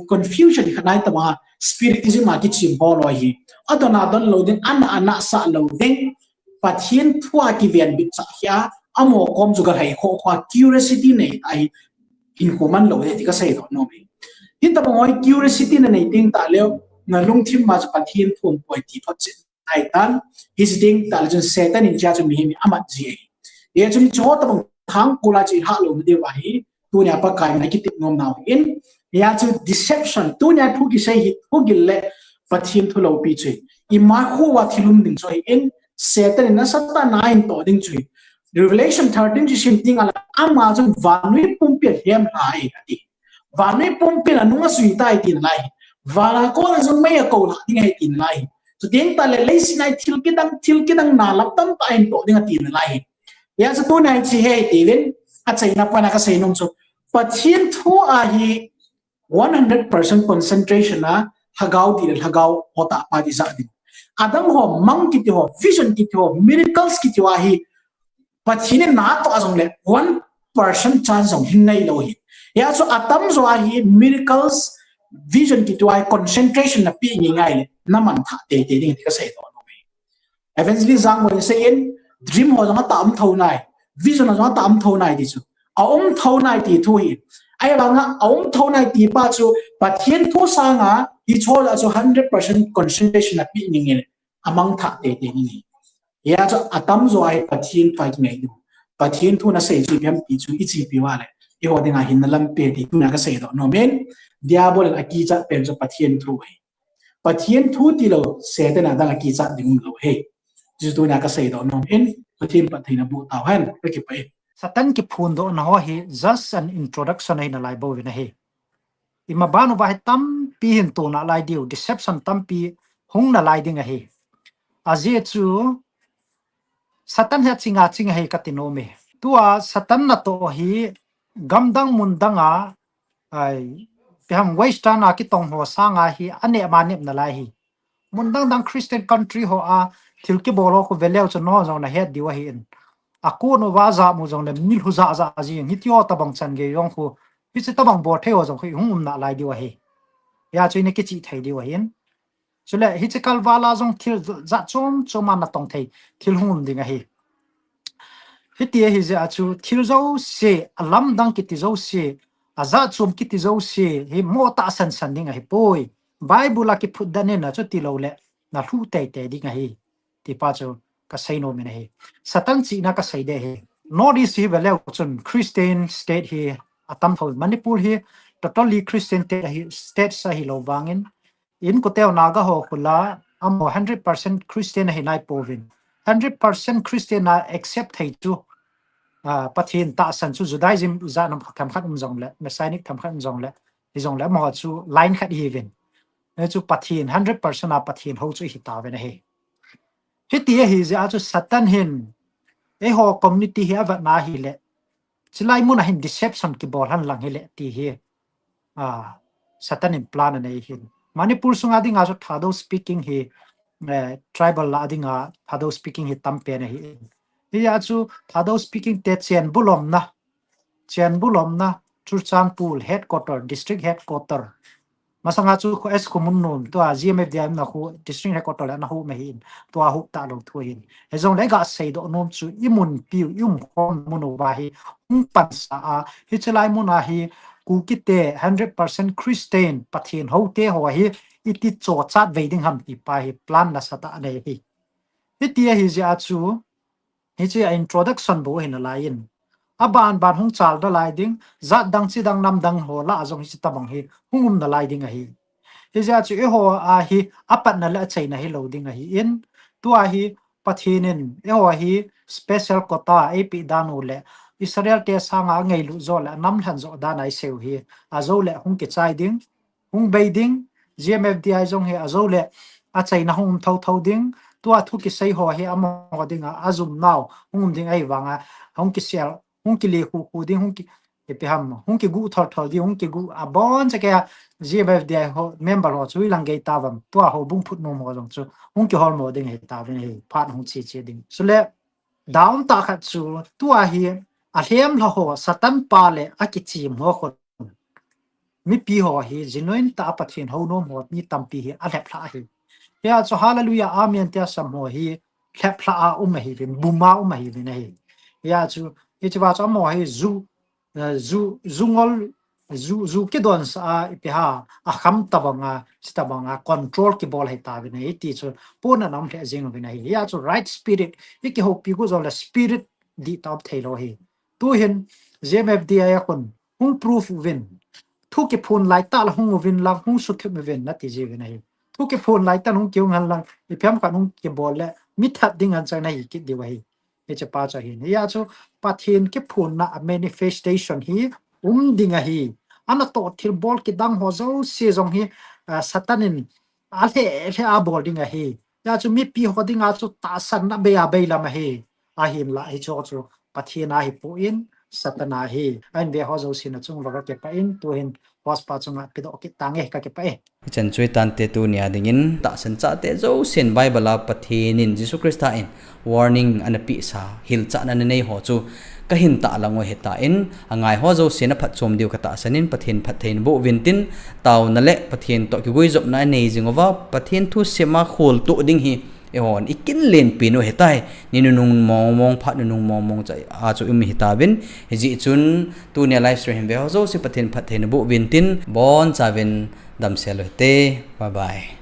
confusion khat nai tabanga spiritism a kichen ho lou hi. Adon adon lou ding, ana ana sah lou ding. Pathen thua kiven bit sah hia, amo kom chu galhai khoh khoh a curiosity nei ta hi, hinkho man lou ding ti kasei doh nom e. Hitabang hoi curiosity nanei teng ta leu, nalungthim ma chu Pathen thu umpoi ti photchet nai tan, hichi teng ta le chun Satan in chia chu mihem hi amat ji e. Hia chun hichu ho tabang thangkol a chu ilhah lou na diu ahi, tunia Pakai in akitep nom nau hin, hia chu deception, tunia thu kisei hi, thu gil le Pathen thu loupi chu hi. Ima khu uva thil um ding chu ahin, Satan in asatah a ahin toh ding chu hi. Revelation thirteen chu sim teng le, ama chun vannoi pumpi a lhem lha e ati. Vannoi pumpi in anung asui tai ti nalai hi. Van a kona jong mei akou lha ding ahi ti nalai hi. Chuteng ta le leiset a hi thil kidang, thil kidang na lam tamtah ahin toh ding ati nalai hi. Hia chu tunia hichi hi tiuvin, achaina pana kasei nom chu. Pathen thu a hi one hundred percent concentration a lhagao dih le lhagao ho tah pa dih ja ding. Adang ho mang kiti ho, vision kiti ho, miracles kiti ho hi Pathen in natoh a jong le one percent chance jong hin nei lou hi. Hia chu atamjo a hi miracles, vision kiti ho hi concentration napeh ngai ngai le naman thah tei tei ding ti kasei doh nom e. Evangelist Jangmon in asei in, dream ho jong atah um tho nai, vision ho jong atah um tho nai ti chu. Aum tho nai ti thu hi. Ahivanga aum tho nai ti pa chu, Pathen thu sanga, hichu ho a chu hundred percent concentration napeh ngai ngai le, amang thah tei tei ngai ngai. Hia chu atamjo a hi Pathen thu a kingai diu. Pathen thu nasei chu ipi ham ti chu ichepi uva le, eiho dinga hinna lampi ti tunia kasei doh nom in, Diabol in akichat pen chu Pathen thu ahi. Pathen thu tilou, Satan in adang a kichat ding umlou ahi. Chu tunia kasei doh nom in, Pathen phattheina boh tauhen, kakipah e. Satan kiphondohna ho hi just an introduction ahi nalai bouvin ahi. Ima ban uva hi tampi hin to nalai diu, deception tampi hung nalai ding ahi. Ajeh chu, Satan hi aching aching ahi kati nom e. Tua Satan natoh hi gamdang mundang a, ai, ipi ham Western a kitong ho sanga hi aneh ma nep nalai hi. Mundang dang Christian country ho a thil kibol ho khu veleu chu nangho jong nahet diu ahin. Akon uva jamu jong le mi lhu ja ja jing. Hiti ho tabang chan gei jong khu Hiche tabang bol thei ho jong khu hung um nalai diu ahi. Hijeh chun ina kichih thei diu ahin. Chule hiche kalval a jong thil jat chom chom a natong thei thil hung um ding ahi. Hiti ahi jeh a chu thil jouse, alamdang kiti jouse, ajat chom kiti jouse hi mo tahsan san ding ahipoi. Bible a kiphutdoh in na chu tilou le nalhu teitei ding ahi. Tipa chu kasei nom in ahi. Satan chihna kasei ding ahi. North East hi veleu chun Christian state hi atam tho. Manipur hi totally Christian state ahi, state ahilou vangin, inkote ho Naga ho khu la, amaho hundred percent Christian ahi naipouvin. Hundred percent Christian a accept thei chu, ah, Pathen tahsan chu Judaism ijat ham khat um jongle, Messianic ham khat um jongle, hijongle amaho chu line khat ihiuvin. Hichu Pathen, hundred percent a Pathen hou chu ihi tauvin ahi. Hiti ahi jeh a chu Satan hin, eiho community hi avetna ahile, chulai mun a hin deception kibol henlang hile ti hi, ah, Satan in plan anei hin. Manipur sunga dinga chu Thadou speaking hi, eh, tribal la dinga Thadou speaking hi tampen ahi. Hijeh a chu Thadou speaking te Chenbulomna, Chenbulomna, Churachandpur headquarter, district headquarter. Masanga chu khu S Khomunnom, tua G M F D I umna khu district headquarter le ana hou ahin, tua hou talou thu ahin. Hijongle gasei doh nom chu imun piu, ium khom mun uva hi hung pansa a, hiche lai mun a hi Kuki te hundred percent Christian Pathen hou te ho hi iti chochat vei ding ham tipa hi plan nasatah anei ahi. Hiti ahi jeh a chu, hiche a introduction bou ahi nalai in. Aban ban hung chal nalai ding, jat dang chi dang nam dang ho lah a jong hiche tabang hi hung um nalai ding ahi. Hijeh a chu eiho a hi apatna le achaina hilou ding ahin. Tua hi Pathen in eiho hi special quota eipeh dan u le Israel te sanga angailut jo le anam lhen jo dan a isei u hi. Ajou le hung kichai ding, hung bei ding, G M F D I jong hi ajou le achaina hung um thotho ding, tua thu kisei ho hi amaho dinga ajumnau hung um ding ahi vanga, hung kisel, hung kile khu khu ding, hung ki, ipi ham, hung kigu thol thol ding, hung kigu abon chakea G M F D I ho member ho chu ilang gei tavam, tua ho bung phut nom ho jong chu hung kihol mo ding ahi tauvin ahi, phat hung che che ding. Chule, down tah khat chu, tua hi, alhem lha ho, Satan pa le akichem ho khun. Mipi ho hi, genuine tah a Pathen hou nom ho, mi tampi hi, alhep lha ahi. Hijeh a chu, hallelujah, amen, tia sam ho hi, lhep lha a um ahiuvin, bum a um ahiuvin ahi. Hijeh a chu, hiche va chu amaho hi, ju, eh, ju, ju ngol, ju, ju kidonsa a, ipi ham, akham tabanga, chi tabanga, control kibol ahi tauvin ahi, ti chu, pona nam lheh jing uvin ahi. Hijeh a chu, right spirit, ikihoupi gu jongle spirit dihtah um theilou ahi. Tuhin, G M F D I a khun, hung proof uvin. Thu kiphon laitah la hung uvin lang, hung suthip uvin nati jiuvin ahi. Thu kiphon laitah hung kihung hen lang, ipi ham khat hung kibol le, mi that ding anchang nahi kit diu ahi. Hiche pa chu ahin. Hijeh a chu Pathen kiphonna a manifestation hi um ding ahi. Anatoh thilbol kidang ho jouse jong hi, ah, Satan in alheh lheh a bol ding ahi. Hijeh a chu mipi ho dinga chu tahsanna bei a bei lam ahi. Ahinla hiche ho chu Pathen a hipon, Satan a ahi. Ahin ve ho jouse nachung uva kakipah in, tuhin host pa chunga pedoh kit tange, kakipah e. Hichan chu hitante tunia dingin, tahsan chate jousen Bible a Pathen in Jesu Christa in warning ana pehsa, hilchetna ana nei ho chu kahin tahlang u ahitan, angai ho jousen aphatchom diu katahsan in, Pathen phatthei naboh uvin tin, taona le Pathen toh kiguijopna anei jing uva, Pathen thu sima kholtoh ding hi eihon ikinlen pen u ahitai. Ni nunung mong mong, phat nunung mong mong cha a chu um hitauvin, hijeh chun tunia live stream hin ve ho jouse Pathen phatthei naboh uvin tin, bonchauvin damsel u hite. Bye bye.